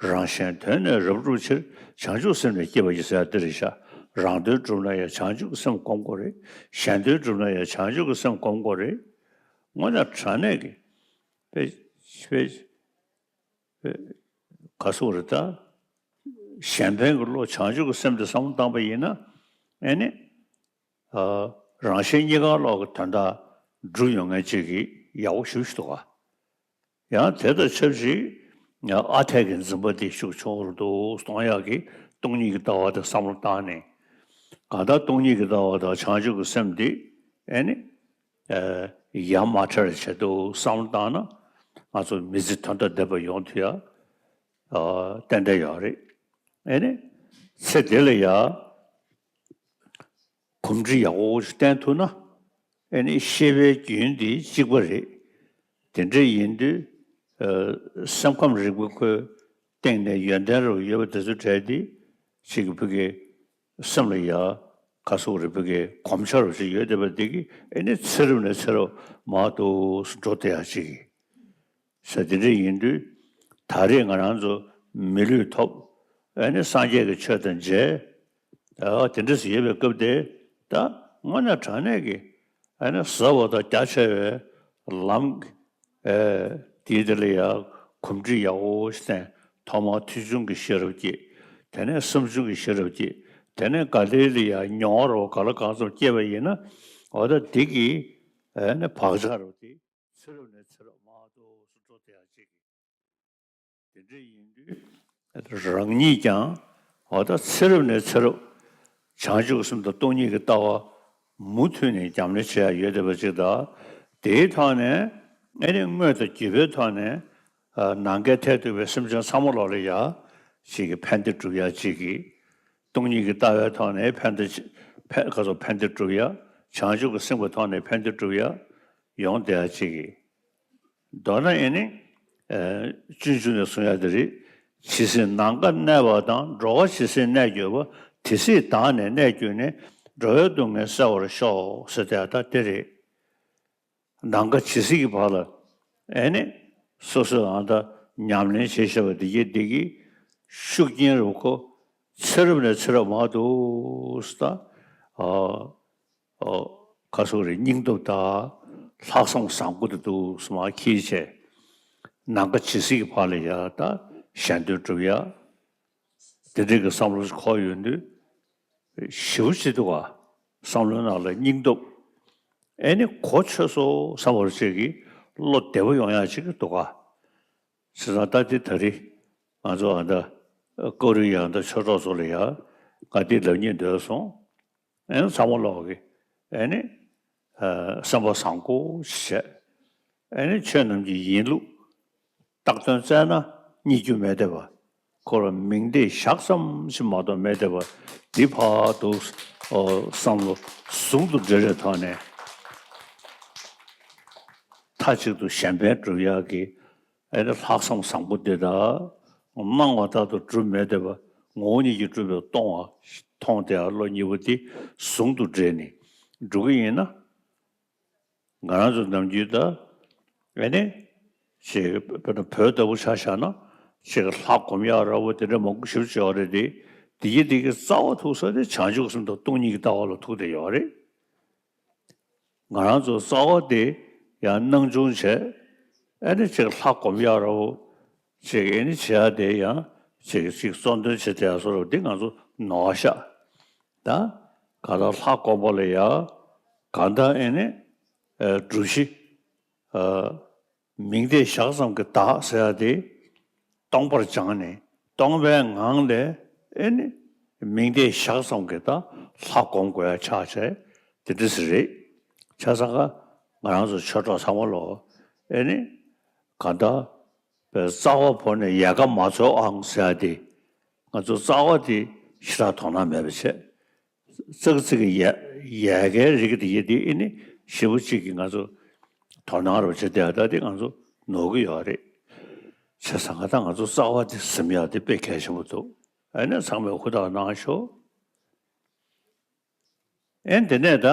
རང་གཞན་དོན་ནི་རབ་བསྒྲུབ་ཕྱིར། བྱང་ཆུབ་སེམས་ལས་སྐྱེས་པ་ཡིན་ཟེར་ཡ་དེ་རེད་ཤག་རང་དོན་བསྒྲུབ་ན་ཡང་བྱང་ཆུབ་ཀྱི་སེམས་སྒོམ་དགོས་རེད། གཞན་དོན་བསྒྲུབ་ན་ཡང་བྱང་ཆུབ་ཀྱི་སེམས་སྒོམ་དགོས་རེད། དངོས་གནས་དྲང་གནས་ཀྱི་དཔེ་དཔེ་དཔེ་ག་སོགས་རེད་ད། གཞན་ཕན་གྱི་བློ་བྱང་ཆུབ་ཀྱི་སེམས་དེ་བསམ་བློ་བཏང་པ་ཡིན་ན་ཨེ་ནི། ཨ། རང་གཞན་གཉིས་ཀ་ལོག་གི་དོན་དག་འགྲུབ་ཡོང་མཁན་ཅིག་གི་ཡག་པོ་ཞེ་པོ་ཞིག་འདུག་ག་ཡང་དེ་དང་ཆབས་ཅིག་ཨ་འཐས་ཀྱི་འཛིན་པ་འདི་ཤུགས་ཆེན་པོ་རུ་འདུག་གཏོང་ཡག་གི་སྟོང་ཉིད་ཀྱི་ལྟ་བ་དེ་བསམ་བློ་བཏང་ནས། གང་ལྟར་སྟོང་ཉིད་ཀྱི་ལྟ་བ་དང་བྱང་ཆུབ་ཀྱི་སེམས་འདི་ཨེ་ནི། ཨ། ཡ་མ་བྲལ་བྱེད་དུ་བསམ་བློ་བཏང་ན་ང་ཚོ་མི་ཚེ་དོན་དང་ལྡན་པ་ཡོང་ཐུབ་ཡ། ཨ། ཏན་ཏན་ཡོད་རེད། ཨེ་ནི། ཚེ་འདི་ལ་ཡ། གོམས་འདྲིས་ཡག་པོ་ཞིག་བསྟེན་ཐུབ་ན། ཨེ་ནི་ཤེས་པའི་རྒྱུན་འདི་གཅིག་པ་རེད། དེ་འདྲ་ཡིན་དུས། ཨ། སེམས་ཁམས་རིག་པའི་ཁོའི་སྟེང་ནས་ཡོན་ཏན་རབ་ཡོད་པ་དེ་ཚོ་གྲས་འདི་ཅིག་གི་བུ་གའི་སེམས་ལ་ཡ་ག་སོགས་རེད་བུ་གའི་གོམས་ཆ་རུ་ཞིག་ཡོད་བསྡད་པ་འདི་གིས་ཨེ་ནི་ཚེ་རབས་ནས་ཚེ་རབས་མར་འདུག་སེ་འགྲོ་བསྡད་ཡ་ཅིག་གི་ས་དེ་འདྲ་ཡིན་དུས། ད་རེས་ང་རང་ཚོ་མི་ལུས་ཐོབ། ཨེ་ནི་སངས་རྒྱས་ཀྱི་ཆོས་དང་མཇལ། ཨ། དེ་འདྲ་ཞིག་ཡོད་པའི་སྐབས་དེ། ད་དངོས་གནས་དྲང་གནས་ཀྱི་ཨེ་ནི་ཟབ་པ་དང་རྒྱ་ཆེ་བའི་ལམ། ཨེ། དེའི་དེ་ལ་ཡང་གོམས་འདྲིས་ཡག་པོ་ཞིག་བསྟེན། ཐོག་མར་ཐོས་བྱུང་གི་ཤེས་རབ་སྐྱེས། དེ་ནས་བསམ་བྱུང་གི་ཤེས་རབ་སྐྱེས། དེ་ནས་ག་ལེ་ལ་ཡང་མྱོང་བ་རོ་ག་ལ་གང་ཙམ་སྐྱེས་པ་ཡིན་ན། འོ་ད་དེ་གི་ཨེ་ནི་བག་ཆགས་རོ་དེ། ཚེ་རབས་ནས་ཚེ་རབས་མར་འདུག་སེ་འགྲོ་བསྡད་ཡ་ཅིག་གི་དེ་འདྲ་ཡིན་དུས། རང་ཉིད་ཀྱང་འོ་ད་ཚེ་རབས་ནས་ཚེ་རབས་བྱང་ཆུབ་སེམས་དང་སྟོང་ཉིད་ཀྱི་ལྟ་བ་མུ་མཐུད་ནས་ཉམས་ལེན་བྱེད་ཡ་ཡོད་བསྡད་པ་ཅིག་དང་། དེའི་ཐོག་ནས་ཨེ་ནི་དངོས་དང་བརྒྱུད་པའི་ཐོག་ནས། ཨ། ནམ་མཁའི་མཐས་གཏུགས་པའི་སེམས་ཅན་ཚང་མ་ལོག་ལ་ཡ་ཅིག་གི་ཕན་བདེ་སྒྲུབ་ཡ་ཅིག་གི་སྟོང་ཉིད་ཀྱི་ལྟ་བའི་ཐོག་ནས་ཕན་བདེ་ཕན་ག་ཚོད་ཕན་བདེ་སྒྲུབ་ཡ། བྱང་ཆུབ་ཀྱི་སེམས་ཀྱི་ཐོག་ནས་ཕན་བདེ་སྒྲུབ་ཡ་ཡོང་བསྡད་ཡ་ཅིག་གི་མདོར་ན་ཨེ་ནི། ཨ། སྤྱོད་འཇུག་ནས་གསུང་ཡ་དེ་རེད། ཇི་སྲིད་ནམ་མཁའ་གནས་པ་དང་། འགྲོ་བ་ཇི་སྲིད་གནས་གྱུར་པ། དེ་སྲིད་བདག་ནི་གནས་གྱུར་ནས། འགྲོ་བའི་སྡུག་བསྔལ་སེལ་བར་ཤོག་ཟེར་དེ་ད་དེ་རེད། ནམ་མཁའ་ཇི་སྲིད་ཀྱི་བར་ལ་ཨེ་ནི་སོ་སོས་ཨ་ད་ཉམས་ལེན་བྱེད་བཞིན་པ་འདི་གི་འདི་གི་ཤུགས་རྐྱེན་རུ་ཁོ་ཚེ་རབས་ནས་ཚེ་རབས་མར་འདུག་སེ་ད། ཨ། ཨ། ག་སོགས་རེད། སྙིང་སྟོབས་དང་ལྷག་བསམ་བཟང་པོ་དེ་འདུག་སེ་མར་འཁྱེར་བྱས། ནམ་མཁའ་ཇི་སྲིད་ཀྱི་བར་ལ་ཡ་ད་གཞན་དོན་སྒྲུབ་ཡ། དེ་འདྲའི་གི་བསམ་བློ་ཞིག་འཁོར་ཡོང་དུས། ཞེ་པོ་ཅིག་འདུག་ག་བསམ་བློའི་ནང་ལ་སྙིང་སྟོབས། ཨེ་ནི་གོ་ཆོད་སོང་བསམ་པ་ཅིག་གི་བློ་བདེ་པོ་ཡོང་ཡ་ཅིག་འདུག་ག་བྱས་ཙང་ད་འདི་ད་རེས་ང་ཚོ་ཨ་ད་ཀོ་རི་ཡ་ད་ཆོས་གྲོགས་ཚོ་ལ་ཡ་ང་འདི་ལབ་སྙིང་འདོད་སོང་། ཨེ་ནི་ཚང་མ་ལོག་གི་ཨེ་ནི། ཨ། བསམ་པ་བཟང་པོ་ཞིག་བྱས། ཨེ་ནི་ཆོས་རྣམས་ཀྱི་ཡིན་ལུགས། བཏགས་དོན་བཙལ་ན་རྙེད་རྒྱུ་མེད་བསྡད་པ། ཁོ་རང་མིང་བརྡས་བཞག་ཙམ་ཞིག་མ་གཏོགས་མེད་བསྡད་པ། འདི་ཕར་འདུག་ཨོ། བསམ་བློ་ཟུང་དུ་འབྲེལ་བའི་ཐོག་ནས་མཐའ་གཅིག་ཏུ་གཞན་ཕན་སྒྲུབ་ཡག་གི་ཨེ་ནི་ལྷག་བསམ་བཟང་པོ་འདི་དག་སྣང་བ་ལྟར་དུ་གྲུབ་མེད་བསྡད་པ། ངོ་བོ་ཉིད་ཀྱིས་གྲུབ་པའི་སྟོང་བ་མཐོང་བསྡད་ཡག་བློ་གཉིས་པོ་འདི་ཟུང་དུ་འབྲེལ་ནས་འགྲོ་གི་ཡིན་ན། ང་རང་ཚོ་ནམ་རྒྱུན་ད་ཨེ་ནི་ཅིག་དཔེར་ན་བོད་ལྟ་བུ་ཆ་བཞག་ན་ཅིག་ལྷ་སྒོམ་ཡག་འདྲ་བོ་དེ་འདྲ་མང་པོ་ཞེ་པོ་ཅིག་ཡོད་རེད་དེ། དེ་གི་དེ་གི་རྩ་བ་ཐུག་ས་དེ་བྱང་ཆུབ་སེམས་དང་སྟོང་ཉིད་ཀྱི་ལྟ་བ་ལ་ཐུག་བསྡད་ཡོད་རེད། ང་རང་ཚོ་རྩ་བ་དེ་ཡང་སྣང་ཆུང་བྱས། ཨེ་ནི་ཅིག་ལྷ་སྒོམ་ཡག་འདྲ་བོ་ཅིག་ཨེ་ནི་བྱེད་ཡག་དེ་ཡང་ཅིག་ཅིག་གཙོ་འདོན་བྱེད་བསྡད་ཡག་བཟོ་འདྲ་བོ་འདི་ང་ཚོ་ནོར་བ་ཤག་ད་ག་ད་ལྷ་སྒོམ་པ་ལ་ཡ་ག་ད་ཨེ་ནི་ཨ་སྒྲུབ་གཞི་ཨ་མིང་བརྡས་བཞག་ཙམ་གྱི་བདག་ཟེར་ཡ་དེ་སྟོང་པར་སྦྱངས་ནས་སྟོང་པའི་ངང་ལས་ཨེ་ནི་མིང་བརྡས་བཞག་ཙམ་གྱི་བདག་ལྷ་སྒོམ་དགོས་ཡ་ཆགས་བྱས་དེ་འདྲ་ཟིག་རེད། བྱས་ཙང་ཀ་ང་རང་ཚོ་ཆོས་གྲོགས་ཚང་མ་ལོ་ཨེ་ནི་ག་ད་པའི་རྩ་བ་བོར་ནས་ཡལ་ག་མ་འཚོལ་ཨང་ཟེར་ཡ་དེ། ང་ཚོ་རྩ་བ་དེ་ཞེ་དྲག་དོ་སྣང་མེད་པ་བྱས། ཙག་ཙིག་གི་ཡལ་ཡལ་གའི་རིགས་དེ་ཡེ་དེ་ཨེ་ནི་ཞེ་པོ་གཅིག་གིས་ང་ཚོ་དོ་སྣང་རོགས་བྱེད་བསྡད་ཡ་ད་དེ་ང་ཚོ་ ནོར་གི་ཡོད་རེད། བྱས་ཙང་ད་ང་ཚོ་རྩ་བ་དེ་ཟིན་ཡག་དེ་དཔེ་གལ་ཆེན་པོ་འདུག་ཨ་ནི་ཚང་མས་ཧུར་ཐག་གནང་ཤོག་ཨེ་དེ་ནས་ད་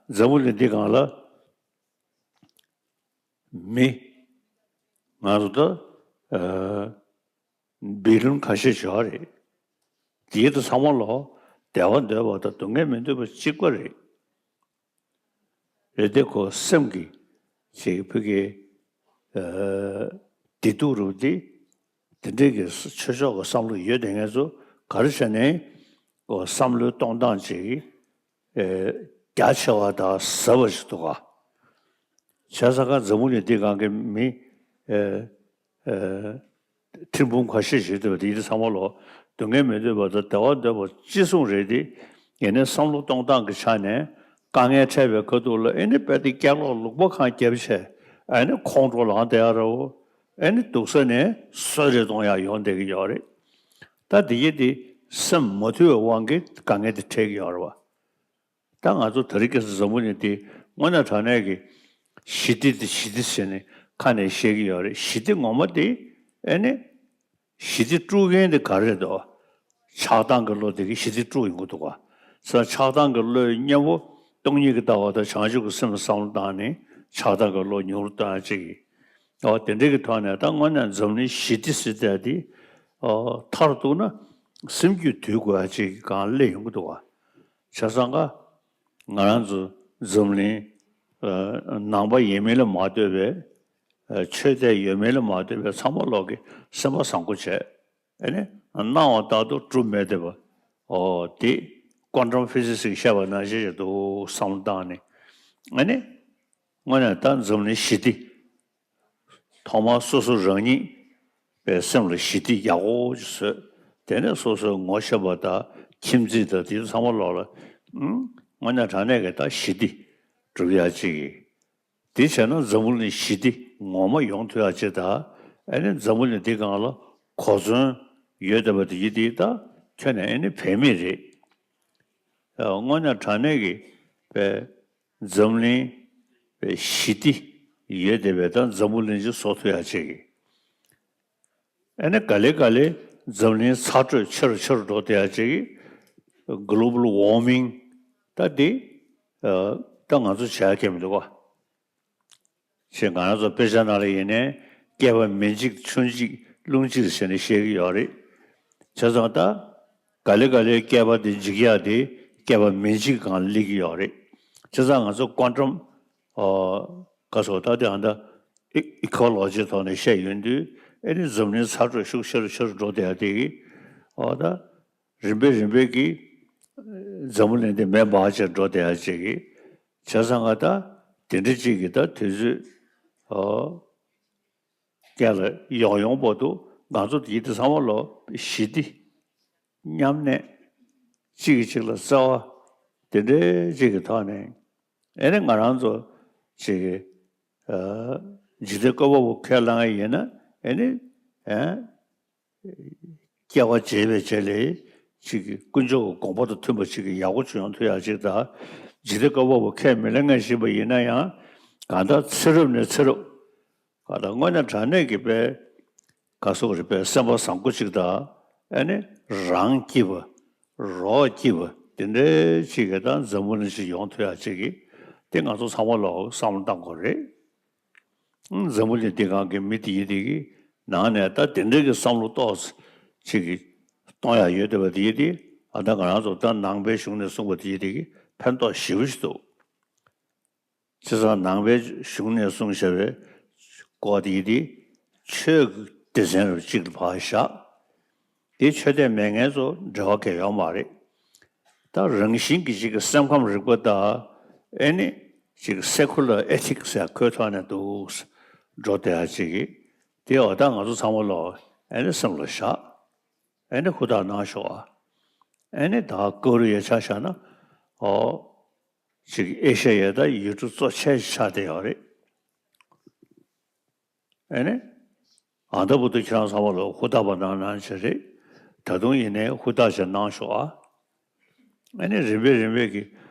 འཛམ་བུ་གླིང་འདི་སྒང་ལ་མི་ང་ཚོ་ད་ཨ་བི་ལིན་ཁ་ཤས་ཤིག་རེད། དེའི་དུ་ཚང་མ་ལོ་བདེ་བ་འདོད་པ་དང་སྡུག་བསྔལ་མི་འདོད་པ་གཅིག་པ་རེད། རེད་དེ་ཁོ་སེམས་ཀྱི་ཅིག་ཕ་གི་ཨ་བདེ་སྡུག་རུ་དེ་དེ་འདྲའི་གི་ཆོས་ཕྱོགས་ཀྱི་བསམ་བློ་ཡོད་དེ་ངས་ཚོ་ག་རེ་བྱས་ནས་ཁོ་བསམ་བློའི་གཏོང་སྟངས་ཅིག་ཨ་རྒྱ་ཆེ་བ་དང་ཟབ་པ་ཞིག་འདུག་ག་བྱས་ཙང་ཀ་འཛམ་བུ་གླིང་འདི་སྒང་གི་མི་ཨ་ཨ་ཁྲི་འབུམ་ཁ་ཤས་ཤིག་འདུག་དེ་ཚང་མ་ལོ་སྡུག་བསྔལ་མི་འདོད་པ་དང་བདེ་བ་འདོད་པ་ཅི་གསུང་རེད་དེ། ཡིན་ནའི་བསམ་བློ་གཏོང་སྟངས་ཀྱི་ཆ་ནས་དཀའ་ངལ་འཕྲད་པའི་ཁ་ཐུག་ལ་ཨེ་ནི་དཔེ་དེ་སྐྱག་ལོག་ལུག་པ་གང་བརྒྱབ་བྱས་ཨེ་ནི་ཁོང་ཁྲོ་ལངས་བསྡད་ཡ་ར་བོ། ཨེ་ནི་སྡུག་ས་ནས་གསོད་རེ་གཏོང་ཡ་ཡོང་བསྡད་ཀྱི་ཡོད་རེད། ད་དེ་ཡི་དེ་སེམས་མ་དུལ་བའི་དབང་གིས་དཀའ་ངལ་དེ་འཕྲད་ཀྱི་ཡོད་རེད་བ། ད་ང་ཚོ་དེ་རིང་ཁ་སང་འཛམ་བུ་གླིང་འདི་དངོས་གནས་དྲང་གནས་ཀྱི་ཞི་བདེ་དེ་ཞི་བདེ་ཟེར་ནས་ཁ་ནས་བཤད་ཀྱི་ཡོད་རེད། ཞི་བདེ་ངོ་མ་དེ་ཨེ་ནི་ཞི་བདེ་དཀྲུག་མཁན་དེ་ག་རེ་རེད་དོ། ཆགས་སྡང་གི་བློ་དེ་གིས་ཞི་བདེ་དཀྲུག་ཡོང་གི་འདུག་ག་ས་ཆགས་སྡང་གི་བློའི་གཉེན་པོ་སྟོང་ཉིད་ཀྱི་ལྟ་བ་དང་བྱང་ཆུབ་ཀྱི་སེམས་བསམ་བློ་བཏང་ནས་ཆགས་སྡང་གི་བློ་ཉུང་རུ་བཏང་ཡ་གཅིག་གིས། ཨོ་དེ་འདྲའི་གི་ཐོག་ནས་ད་དངོས་གནས་འཛམ་གླིང་ཞི་བདེ་ཟེར་ཡ་དེ་ཨོ་མཐར་གཏུགས་ན་སེམས་རྒྱུད་དུལ་དགོས་ཡ་གཅིག་གི་སྒང་སླེབས་ཡོང་གི་འདུག་ག་བྱས་ཙང་ཀ་ང་རང་ཚོ་འཛམ་གླིང་ཨ་ནང་པ་ཡིན་མིན་ལ་མ་ལྟོས་པའི་ཨ་ཆོས་དད་ཡོད་མེད་ལ་མ་ལྟོས་པའི་ཚང་མ་ལོག་གི་སེམས་པ་བཟང་པོ་བྱས། ཨ་ནི་སྣང་བ་ལྟར་དུ་གྲུབ་མེད་བསྡད་པ། ཨོ་དེ་ཀོན་ཊམ་ཕི་ཟིག་སི་ཞིག་བཤད་པ་ནང་བཞིན་ཞིག་འདུག་བསམ་བློ་བཏང་ནས། ཨ་ནི་དངོས་གནས་ད་འཛམ་གླིང་ཞི་བདེ། ཐོག་མར་སོ་སོ་རང་ཉིད་པའི་སེམས་ལ་ཞི་བདེ་ཡག་པོ་ཅིག་བཟོས། དེ་ནས་སོ་སོའི་ངོ་ཤེས་པ་དང་ཁྱིམ་མཚེས་དང་དེ་ཚང་མ་ལོག་ལ་ཨང་དངོས་གནས་དྲང་གནས་ཀྱི་ད་ཞི་བདེ་སྒྲུབ་ཡག་ཅིག་གིས། དེ་བྱས་ན་འཛམ་བུ་གླིང་ཞི་བདེ་ངོ་མ་ཡོང་ཐུབ་ཡག་ཅིག་དང་ཨ་ནི་འཛམ་བུ་གླིང་འདི་སྒང་ལ་གོ་མཚོན་ཡོད་བསྡད་པ་དེ་ཡིན་དེ་ད་ཁྱོན་ནས་ཨ་ནི་བེད་མེད་རེད། དངོས་གནས་དྲང་གནས་ཀྱི་པའི་འཛམ་གླིང་པའི་ཞི་བདེ་ཡོད་བསྡད་པའི་ད་འཛམ་བུ་གླིང་ཅིག་བཟོ་ཐུབ་ཡག་ཅིག་གིས། ཨ་ནི་ག་ལེ་ག་ལེ་འཛམ་གླིང་ཚ་དྲོད་ཆེ་རུ་ཆེ་རུ་འགྲོ་བསྡད་ཡག་ཅིག་གིས། གྷོ་ལོ་བལ་ཝར་མིང་ད་འདི་ད་ང་ཚོ་བྱེད་ཡག་གང་ཡང་མི་འདུག་ག་ཞེས་ང་རང་ཚོ་དཔེ་ཆ་ནང་ལ་ཡིན་ནའི་བསྐལ་པ་མེ་འཇིག་ཆུ་འཇིག་རླུང་འཇིག་ཟེར་ནས་བཤད་ཀྱི་ཡོད་རེད། བྱས་ཙང་ད་ག་ལེ་ག་ལེ་བསྐལ་པ་འདི་འཇིག་ཡག་དེ་བསྐལ་པ་མེ་འཇིག་སྒང་སླེབས་ཀྱི་ཡོད་རེད། བྱས་ཙང་ང་ཚོ་ཀོན་ཊམ་ཨོ་ག་སོ་ད་དེ་ཨ་ད་ཨི་ཨི་ཀོ་ལོ་ཇི་ཐོག་ནས་བཤད་ཡོང་དུས་ཨེ་ནི་འཛམ་གླིང་ཚ་དྲོད་ཤུགས་ཆེ་རུ་ཆེ་རུ་འགྲོ་བསྡད་ཡག་དེ་གིས་ཨོ་ད། རིམ་པས་རིམ་པས་ཀྱིས་འཛམ་བུ་གླིང་འདི་མེ་འབར་བྱས་འགྲོ་བསྡད་ཡག་ཅིག་གིས། བྱས་ཙང་ང་ད་དེ་འདྲ་ཅིག་གིས་ད་དུས་ཚོད་ཨོ་རྒྱ་ལ་ཡོང་ཡོང་བར་དུ་ང་ཚོ་དེ་དེ་ཚང་མ་ལོ་ཞི་བདེ་མཉམ་གནས་གཅིག་གིས་གཅིག་ལ་བརྩེ་བ་དེ་འདྲའི་ཅིག་གི་ཐོག་ནས་ཨེ་ནི་ང་རང་ཚོ་ཅིག་གི་ཨ་འཇིག་རྟེན་བཀོད་པ་པོ་ཁས་བླངས་ཡིན་ན་ཨེ་ནི་ཨ། སྐྱེ་བ་བརྗེས་པའི་རྗེས་ལ་ཅིག་གི་དཀོན་མཆོག་གི་དགོངས་པ་དང་མཐུན་པ་ཅིག་གི་ཡག་པོ་ཅིག་ཡོང་ཐུབ་ཡག་ཅིག་དང་། འཇིག་རྟེན་བཀོད་པ་པོ་ཁས་མི་ལེན་མཁན་ཞིག་ཡིན་ན་ཡང་གང་ལྟར་ཚེ་རབས་ནས་ཚེ་རབས་གང་ལྟར་དངོས་གནས་དྲང་གནས་ཀྱི་དཔེ་ག་སོགས་རིག་པའི་སེམས་པ་བཟང་པོ་ཅིག་དང་ཨ་ནི་རང་སྐྱིད་པ་རོགས་སྐྱིད་པ་དེ་འདྲའི་ཅིག་གི་ད་འཛམ་བུ་གླིང་ཅིག་ཡོང་ཐུབ་ཡག་ཅིག་གི་དེ་ང་ཚོ་ཚང་མ་ལོག་བསམ་བློ་བཏང་དགོས་རེད། འཛམ་བུ་གླིང་འདི་སྒང་གི་མི་དེ་ཡི་དེ་གི་ནང་ནས་ད་དེ་འདྲའི་གི་བསམ་བློ་ཏོག་ཙམ་ཅིག་གི་གཏོང་ཡག་ཡོད་བསྡད་པ་དེ་ཡི་དེ་ཨ་ད་ང་རང་ཚོ་ད་ནང་པའི་གཞུང་ནས་གསུངས་པ་དེ་ཡི་དེ་གི་ཕན་ཐོགས་ཞེ་པོ་ཞིག་འདུག་བྱས་ཙང་ནང་པའི་གཞུང་ནས་གསུངས་བཞག་པའི་སྐོར་དེ་ཡི་དེ་ཆོས་ཀྱི་སྡེ་ཚན་རུ་གཅིག་ལ་ཕར་བཞག་དེ་ཆོས་དད་མེད་མཁན་ཚོ་འབྲེལ་བ་གང་ཡང་ཡོད་མ་རེད། ད་རང་བཞིན་གྱིས་ཅིག་གི་སེམས་ཁམས་རིག་པ་དང་ཨེ་ནི་ཅིག་སེ་ཁུ་ལར་ཨེ་ཐིག་སི་ཟེར་ཁོའི་ཐོག་ནས་འདུག་འགྲོ་བསྡད་ཡག་ཅིག་གི་དེ་འོ་ད་ང་ཚོ་ཚང་མ་ལོག་ཨེ་ནི་སེམས་ལ་བཞག་ཨེ་ནི་ཧུར་ཐག་གནང་ཤོག་ཨ། ཨེ་ནི་ད་ཀོ་རི་ཡ་ཆ་བཞག་ན་ཨོ་ཅིག་ཨེ་ཤ་ཡའི་ད་ཡུལ་གྲུ་གཙོ་ཆེ་ཆགས་བསྡད་ཡོད་རེད། ཨེ་ནི། ཨ་ད་བར་དུ་ཁྱེད་རང་ཚང་མ་ལོག་ཧུར་ཐག་པ་གནང་གནང་བྱས་རེད། ད་དུང་ཡིན་ནའི་ཧུར་ཐག་བྱས་གནང་ཤོག་ཨ། ཨེ་ནི་རིམ་པས་རིམ་པས་ཀྱི་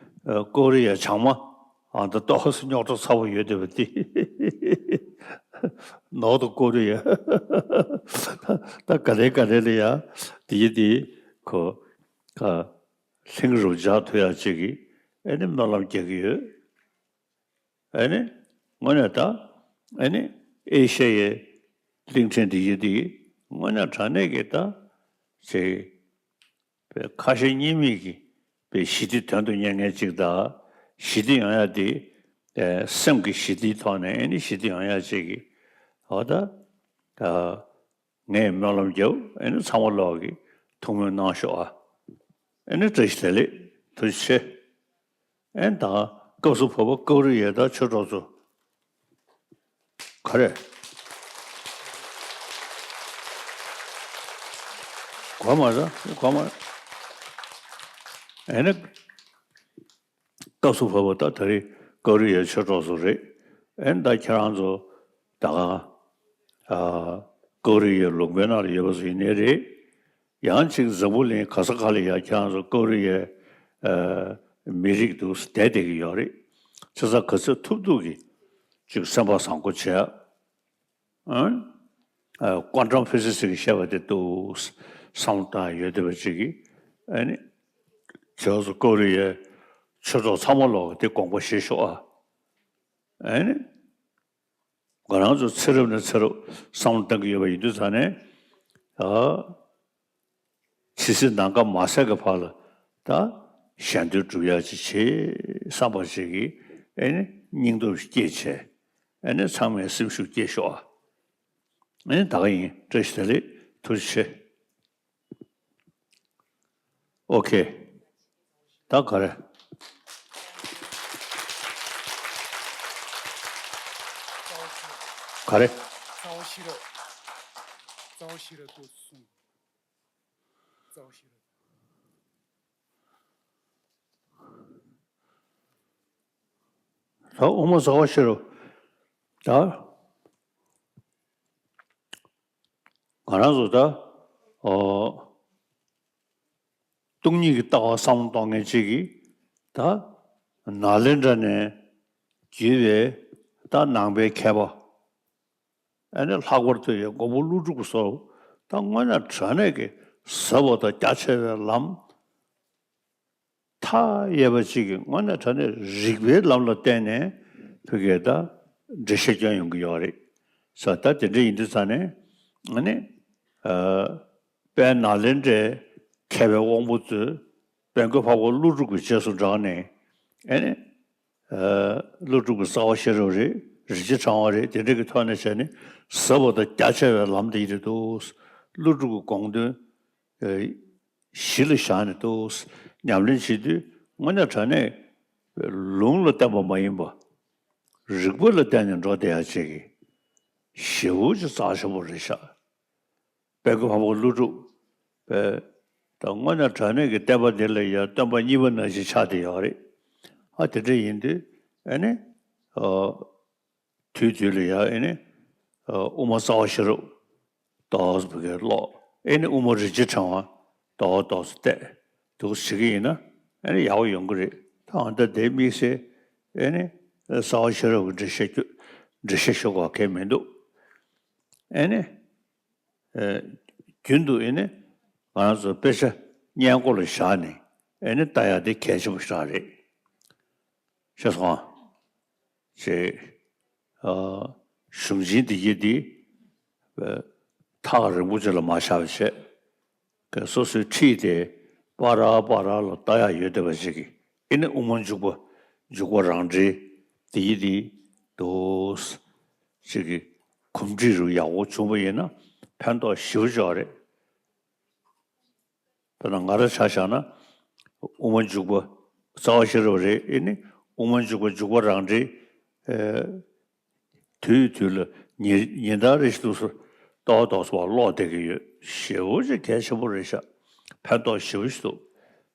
ཨ་ཀོ་རི་ཡ་བྱང་མ་ཨ་ད་ཏོག་ཙམ་རྙོག་དྲ་ཚ་པོ་ཡོད་བསྡད་པ་འདི་ ནོར་དུ་བཀོད་རེད་ཡ། ད་ག་ལེ་ག་ལེ་ལ་ཡ། དེ་ཡི་དེ་ཁོ་ཁ་ལྷིང་རུ་འཇགས་ཐུབ་ཡ་ཅིག་གི་ཨེ་ནི་སྨོན་ལམ་རྒྱག་གི་ཡོད། ཨེ་ནི་དངོས་གནས་ད་ཨེ་ནི་ཨེ་ཤ་ཡའི་གླིང་ཕྲན་འདི་ཡི་དེ་དངོས་གནས་དྲང་གནས་ཀྱི་ད་ཅིག་པའི་ཁ་ཞེ་གཉིས་མེད་ཀྱི་པའི་ཞི་བདེ་དོན་དུ་གཉེར་མཁན་ཅིག་དང་། ཞི་བདེ་ཡོང་ཡ་དེ་ཨེ་སེམས་ཀྱི་ཞི་བདེའི་ཐོག་ནས་ཨེ་ནི་ཞི་བདེ་ཡོང་ཡ་ཅིག་གི་འོ་ད་ད་ངས་སྨོན་ལམ་རྒྱབ། ཨེ་ནི་ཚང་མ་ལོག་གི་ཐུགས་སྨོན་གནང་ཤོག་ཨ། ཨེ་ནི་བཀྲ་ཤིས་བདེ་ལེགས། ཐུགས་རྗེ་ཆེ། ཨེ་ནི་ད་སྐབས་སུ་བབ་པ་ཀོ་རི་ཡ་དང་ཆོས་གྲོགས་ཚོ། ག་རེ། གོ་མ་རེད། གོ་མ་རེད། ཨེ་ནི་སྐབས་སུ་བབ་པ་ད་ད་རེས་ཀོ་རི་ཡའི་ཆོས་གྲོགས་ཚོ་རེད། ཨེ་ནི་ད་ཁྱེད་རང་ཚོ་ད་ག་ཨ་ཀོ་རི་ཡའི་ལུང་པའི་ནང་ལ་ཡོད་པ་ཚོ་ཡིན་ནའི་རེད། ཡང་ཅིག་འཛམ་བུ་གླིང་ག་ས་ག་ལ་ཡ་ཁྱེད་རང་ཚོ་ཀོ་རི་ཡའི་ཨ་མི་རིགས་འདུག་བསྡད་བསྡད་ཀྱི་ཡོད་རེད། བྱས་ཙང་ག་ཚོད་ཐུབ་ཐུབ་ཀྱིས་ཅིག་སེམས་པ་བཟང་པོ་བྱས། ཨ། ཨ། ཀོན་ཊམ་ཕི་སི་སི་གིས་བཤད་པ་དེ་འདུག་བསམ་བློ་བཏང་ཡོད་བསྡད་པ་ཅིག་གིས། ཨ་ནི་ཇོ་སུ་ཀོ་རི་ཡའི་ཆོས་གྲོགས་ཚང་མ་ལོག་དེ་དགོངས་པ་བཞེས་ཤོག་ཨ། ཨ་ནི་ང་རང་ཚོ་ཚེ་རབས་ནས་ཚེ་རབས་བསམ་བློ་བཏང་གི་ཡོད་པ་ཡིན་དུས་ཙང་ནས། ཨ། ཇི་སྲིད་ནམ་མཁའ་མ་ཟད་ཀྱི་བར་ལ་ད་གཞན་དོན་སྒྲུབ་ཡ་ཅིག་བྱེད་བསམ་པ་ཅིག་གིས་ཨེ་ནི་སྙིང་སྟོབས་སྐྱེད་བྱས། ཨེ་ནི་ཚང་མས་སེམས་ཤུགས་སྐྱེད་ཤོག་ཨ། ཨེ་ནི་ད་ག་ཡིན། བཀྲ་ཤིས་བདེ་ལེགས། ཐུགས་རྗེ་ཆེ། ཨོ་ཁེ། ད་ག་རེ། ག་རེ། རྩ་བ་ཤེས་རབ། རྩ་བ་ཤེས་རབ་ཏུ་གསུངས། རྩ་བ་ཤེས་རབ། ད་དབུ་མ་རྩ་བ་ཤེས་རབ། ད་ང་རང་ཚོ་ད་ཨོ། སྟོང་ཉིད་ཀྱི་ལྟ་བ་བསམ་བློ་གཏོང་མཁན་ཅིག་གིས་ད་ནཱ་ལེནྡྲ་ནས་བརྒྱུད་པའི་ད་ནང་པའི་མཁས་པ། ཨ་ནི་ལྷག་པར་དུ་ཡང་མགོན་པོ་ཀླུ་སྒྲུབ་ཀྱི་སོགས་ད་དངོས་གནས་དྲང་གནས་ཀྱི་ཟབ་པ་དང་རྒྱ་ཆེ་བའི་ལམ་མཐའ་ཡས་པ་ཅིག་གི་དངོས་གནས་དྲང་གནས་རིགས་པའི་ལམ་ལ་བརྟེན་ནས་བོད་སྐད་ད་འགྲེལ་བཤད་སྐྱོན་ཡོང་གི་ཡོད་རེད། ས་ད་དེ་འདྲ་ཡིན་དུས་ཙང་ནས་ཨ་ནི་ཨ་དཔལ་ནཱ་ལེནྡྲའི་མཁས་པའི་དབང་པོ་ཚོས་དཔལ་མགོན་འཕགས་པ་ཀླུ་སྒྲུབ་ཀྱི་རྗེས་སུ་འབྲངས་ནས་ཨ་ནི། ཨ། ཀླུ་སྒྲུབ་ཀྱི་རྩ་བ་ཤེས་རབ་རེད། རིན་ཆེན་ཕྲེང་བ་རེད། དེ་འདྲ་གི་ཐོག་ནས་བྱས་ནས་ཟབ་པ་དང་རྒྱ་ཆེ་བའི་ལམ་དེ་ཡིན་དུས། ཀླུ་སྒྲུབ་ཀྱི་དགོངས་དོན་ཨ་གཞི་ལ་བཞག་ནས་འདུག་ཉམས་ལེན་བྱེད་དུས་དངོས་གནས་དྲང་གནས་ལུང་ལ་བརྟེན་པ་མ་ཡིན་པ། རིགས་པ་ལ་བརྟེན་ནས་འགྲོ་བསྡད་ཡ་ཅིག་གི་ཞེ་པོ་ཅིག་རྩ་ཆེན་པོ་རེད་ཤག་དཔལ་མགོན་འཕགས་པ་ཀླུ་སྒྲུབ་པས་ད་དངོས་གནས་དྲང་གནས་ཀྱི་བསྟན་པ་འདི་ལ་ཡང་སྟོན་པ་གཉིས་པ་ནང་བཞིན་ཆགས་བསྡད་ཡོད་རེད། ཨ་དེ་འདྲ་ཡིན་དུས་ཨ་ནི་ཨ་དུས་དུས་ལ་ཡང་ཨ་ནི་ཨ་དབུ་མ་རྩ་བ་ཤེས་རབ་ཏོག་ཙམ་བོད་སྐད་ཀློག་ཨ་ནི་དབུ་མ་རིན་ཆེན་ཕྲེང་བ་ཏོག་ཏོག་ཙམ་བལྟས་འདུག་བྱེད་ཀྱི་ཡིན་ན་ཨ་ནི་ཡག་པོ་ཡོང་གི་རེད། ད་ཨ་ད་དེ་དམིགས་བསལ་ཨ་ནི་རྩ་བ་ཤེས་རབ་ཀྱི་འགྲེལ་བཤད་རྒྱུ་འགྲེལ་བཤད་ཞུ་དགོས་གལ་མི་འདུག་ཨ་ནི། ཨེ། རྒྱུན་དུ་ཨེ་ནི་ང་རང་ཚོ་དཔེ་ཆ་སྔས་མགོ་ལ་བཞག་ནས་ཨེ་ནི་ལྟ་ཡག་དེ་གལ་ཆེན་པོ་ཞིག་རང་རེད། ཤེས་སོང་ཨ། ཅེས། ཨ། གཞུང་ཆེན་འདི་གྱིས་འདི། ཨ། ཐག་རིང་པོ་ཅིག་ལ་མ་བཞག་པ་བྱས། ཀྱི་སོ་སོའི་འཁྲིས་དེ་པ་ར་པ་ར་ལ་ལྟ་ཡག་ཡོད་བསྡད་པ་ཞིག་གིས་ཨེ་ནི་དབུ་མ་འཇུག་པ་འཇུག་པ་རང་འགྲེལ་དེ་ཡི་དེ་དུ་ཞིག་གི་གོམས་འདྲིས་རུ་ཡག་པོ་བྱུང་བ་ཡིན་ན་ཕན་ཐོགས་ཞེ་པོ་ཅིག་རེད། དཔེར་ན་ང་རང་ཆ་བཞག་ན་དབུ་མ་འཇུག་པ་རྩ་བ་ཤེས་རབ་རེད། ཨེ་ནི་དབུ་མ་འཇུག་པ་འཇུག་པ་རང་འགྲེལ། ཨེ། དུས་དུས་ལ་ཉིན་ཉིན་ལྟར་རེ་བཞིན་དུ་ཏོག་ཏོག་ཙམ་ཀློག་བསྡད་ཀྱི་ཡོད། ཞེ་པོ་ཅིག་གལ་ཆེན་པོ་རེད་ཤག་ཕན་ཐོགས་ཞེ་པོ་ཞིག་འདུག་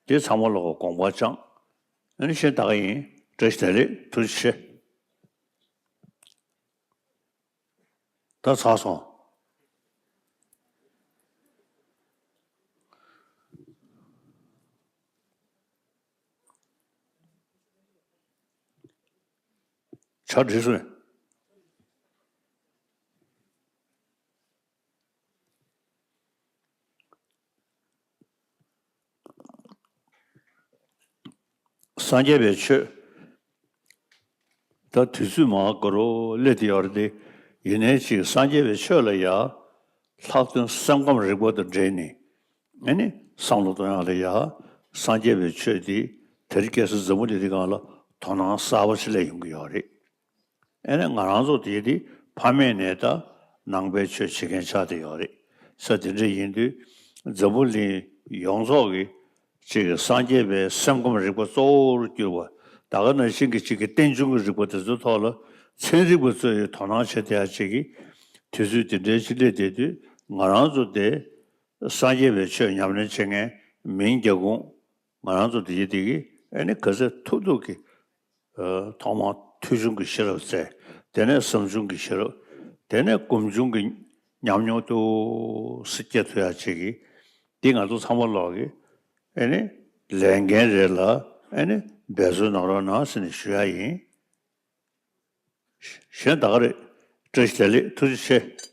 དེ་ཚང་མ་ལོག་གི་དགོངས་པ་བཅངས། ཨ་ནི་བཤད་ད་ག་ཡིན། བཀྲ་ཤིས་བདེ་ལེགས། ཐུགས་རྗེ་ཆེ། ད་ཚར་སོང་། ཇ་བསྒྲིགས་སོང་། སངས་རྒྱས་པའི་ཆོས། ད་དུས་ཚོད་མང་དགོས་རོ་སླེབས་དེ་ཡོད་རེད་དེ། ཡིན་ནའི་ཅིག་སངས་རྒྱས་པའི་ཆོས་ལ་ཡ། ལྷག་དོན་སེམས་ཁམས་རིག་པ་དང་འབྲེལ་ནས། ཨ་ནི་བསམ་བློ་གཏོང་ཡག་ལ་ཡ། སངས་རྒྱས་པའི་ཆོས་འདི་དེ་རིང་ཁ་སང་འཛམ་བུ་གླིང་འདི་སྒང་ལ་དོ་སྣང་གསར་པ་ཞིག་སླེབས་ཡོང་གི་ཡོད་རེད། ཨ་ནི་ང་རང་ཚོ་དེ་དེ་ཕ་མེས་ནས་ད་ནང་པའི་ཆོས་བྱེད་མཁན་ཆགས་བསྡད་ཡོད་རེད། ས་དེ་འདྲ་ཡིན་དུས་འཛམ་བུ་གླིང་ཡོངས་རྫོགས་ཀྱི་ཅིག་སངས་རྒྱས་པའི་སེམས་ཁམས་རིག་པ་གཙོ་བོར་གྱུར་པ། ད་ག་ནང་བཞིན་གྱི་ཅིག་གི་རྟེན་འབྱུང་གི་རིག་པ་དེ་ཚོའི་ཐོག་ལ་ཚན་རིག་པ་ཚོས་དོ་སྣང་བྱེད་བསྡད་ཡག་ཅིག་གི་དུས་ཚོད་དེ་འདྲའི་ཅིག་སླེབས་བསྡད་དུས། ང་རང་ཚོ་དེ་སངས་རྒྱས་པའི་ཆོས་ཉམས་ལེན་བྱེད་མཁན་མིང་རྒྱག་གོང་ང་རང་ཚོ་དེ་ཡི་དེ་གི་ཨ་ནི་ག་ཚོད་ཐུབ་ཐུབ་ཀྱི་ཨ། ཐོག་མར་ཐོས་བྱུང་གི་ཤེས་རབ་བཙལ། དེ་ནས་བསམ་བྱུང་གི་ཤེས་རབ། དེ་ནས་སྒོམ་བྱུང་གི་ཉམས་མྱོང་ཏོག་ཙམ་སྐྱེ་ཐུབ་ཡག་ཅིག་གི། འདི་ང་ཚོ་ཚང་མ་ལོག་གི་ཨ་ནི་ལས་འགན་རེད་ལ། ཨ་ནི་འབད་རྩོལ་གནང་རོགས་གནང་ཟེར་ནས་ཞུ་ཡག་ཡིན། གཞན་ད་ག་རེད། བཀྲ་ཤིས་བདེ་ལེགས། ཐུགས་རྗེ་ཆེ།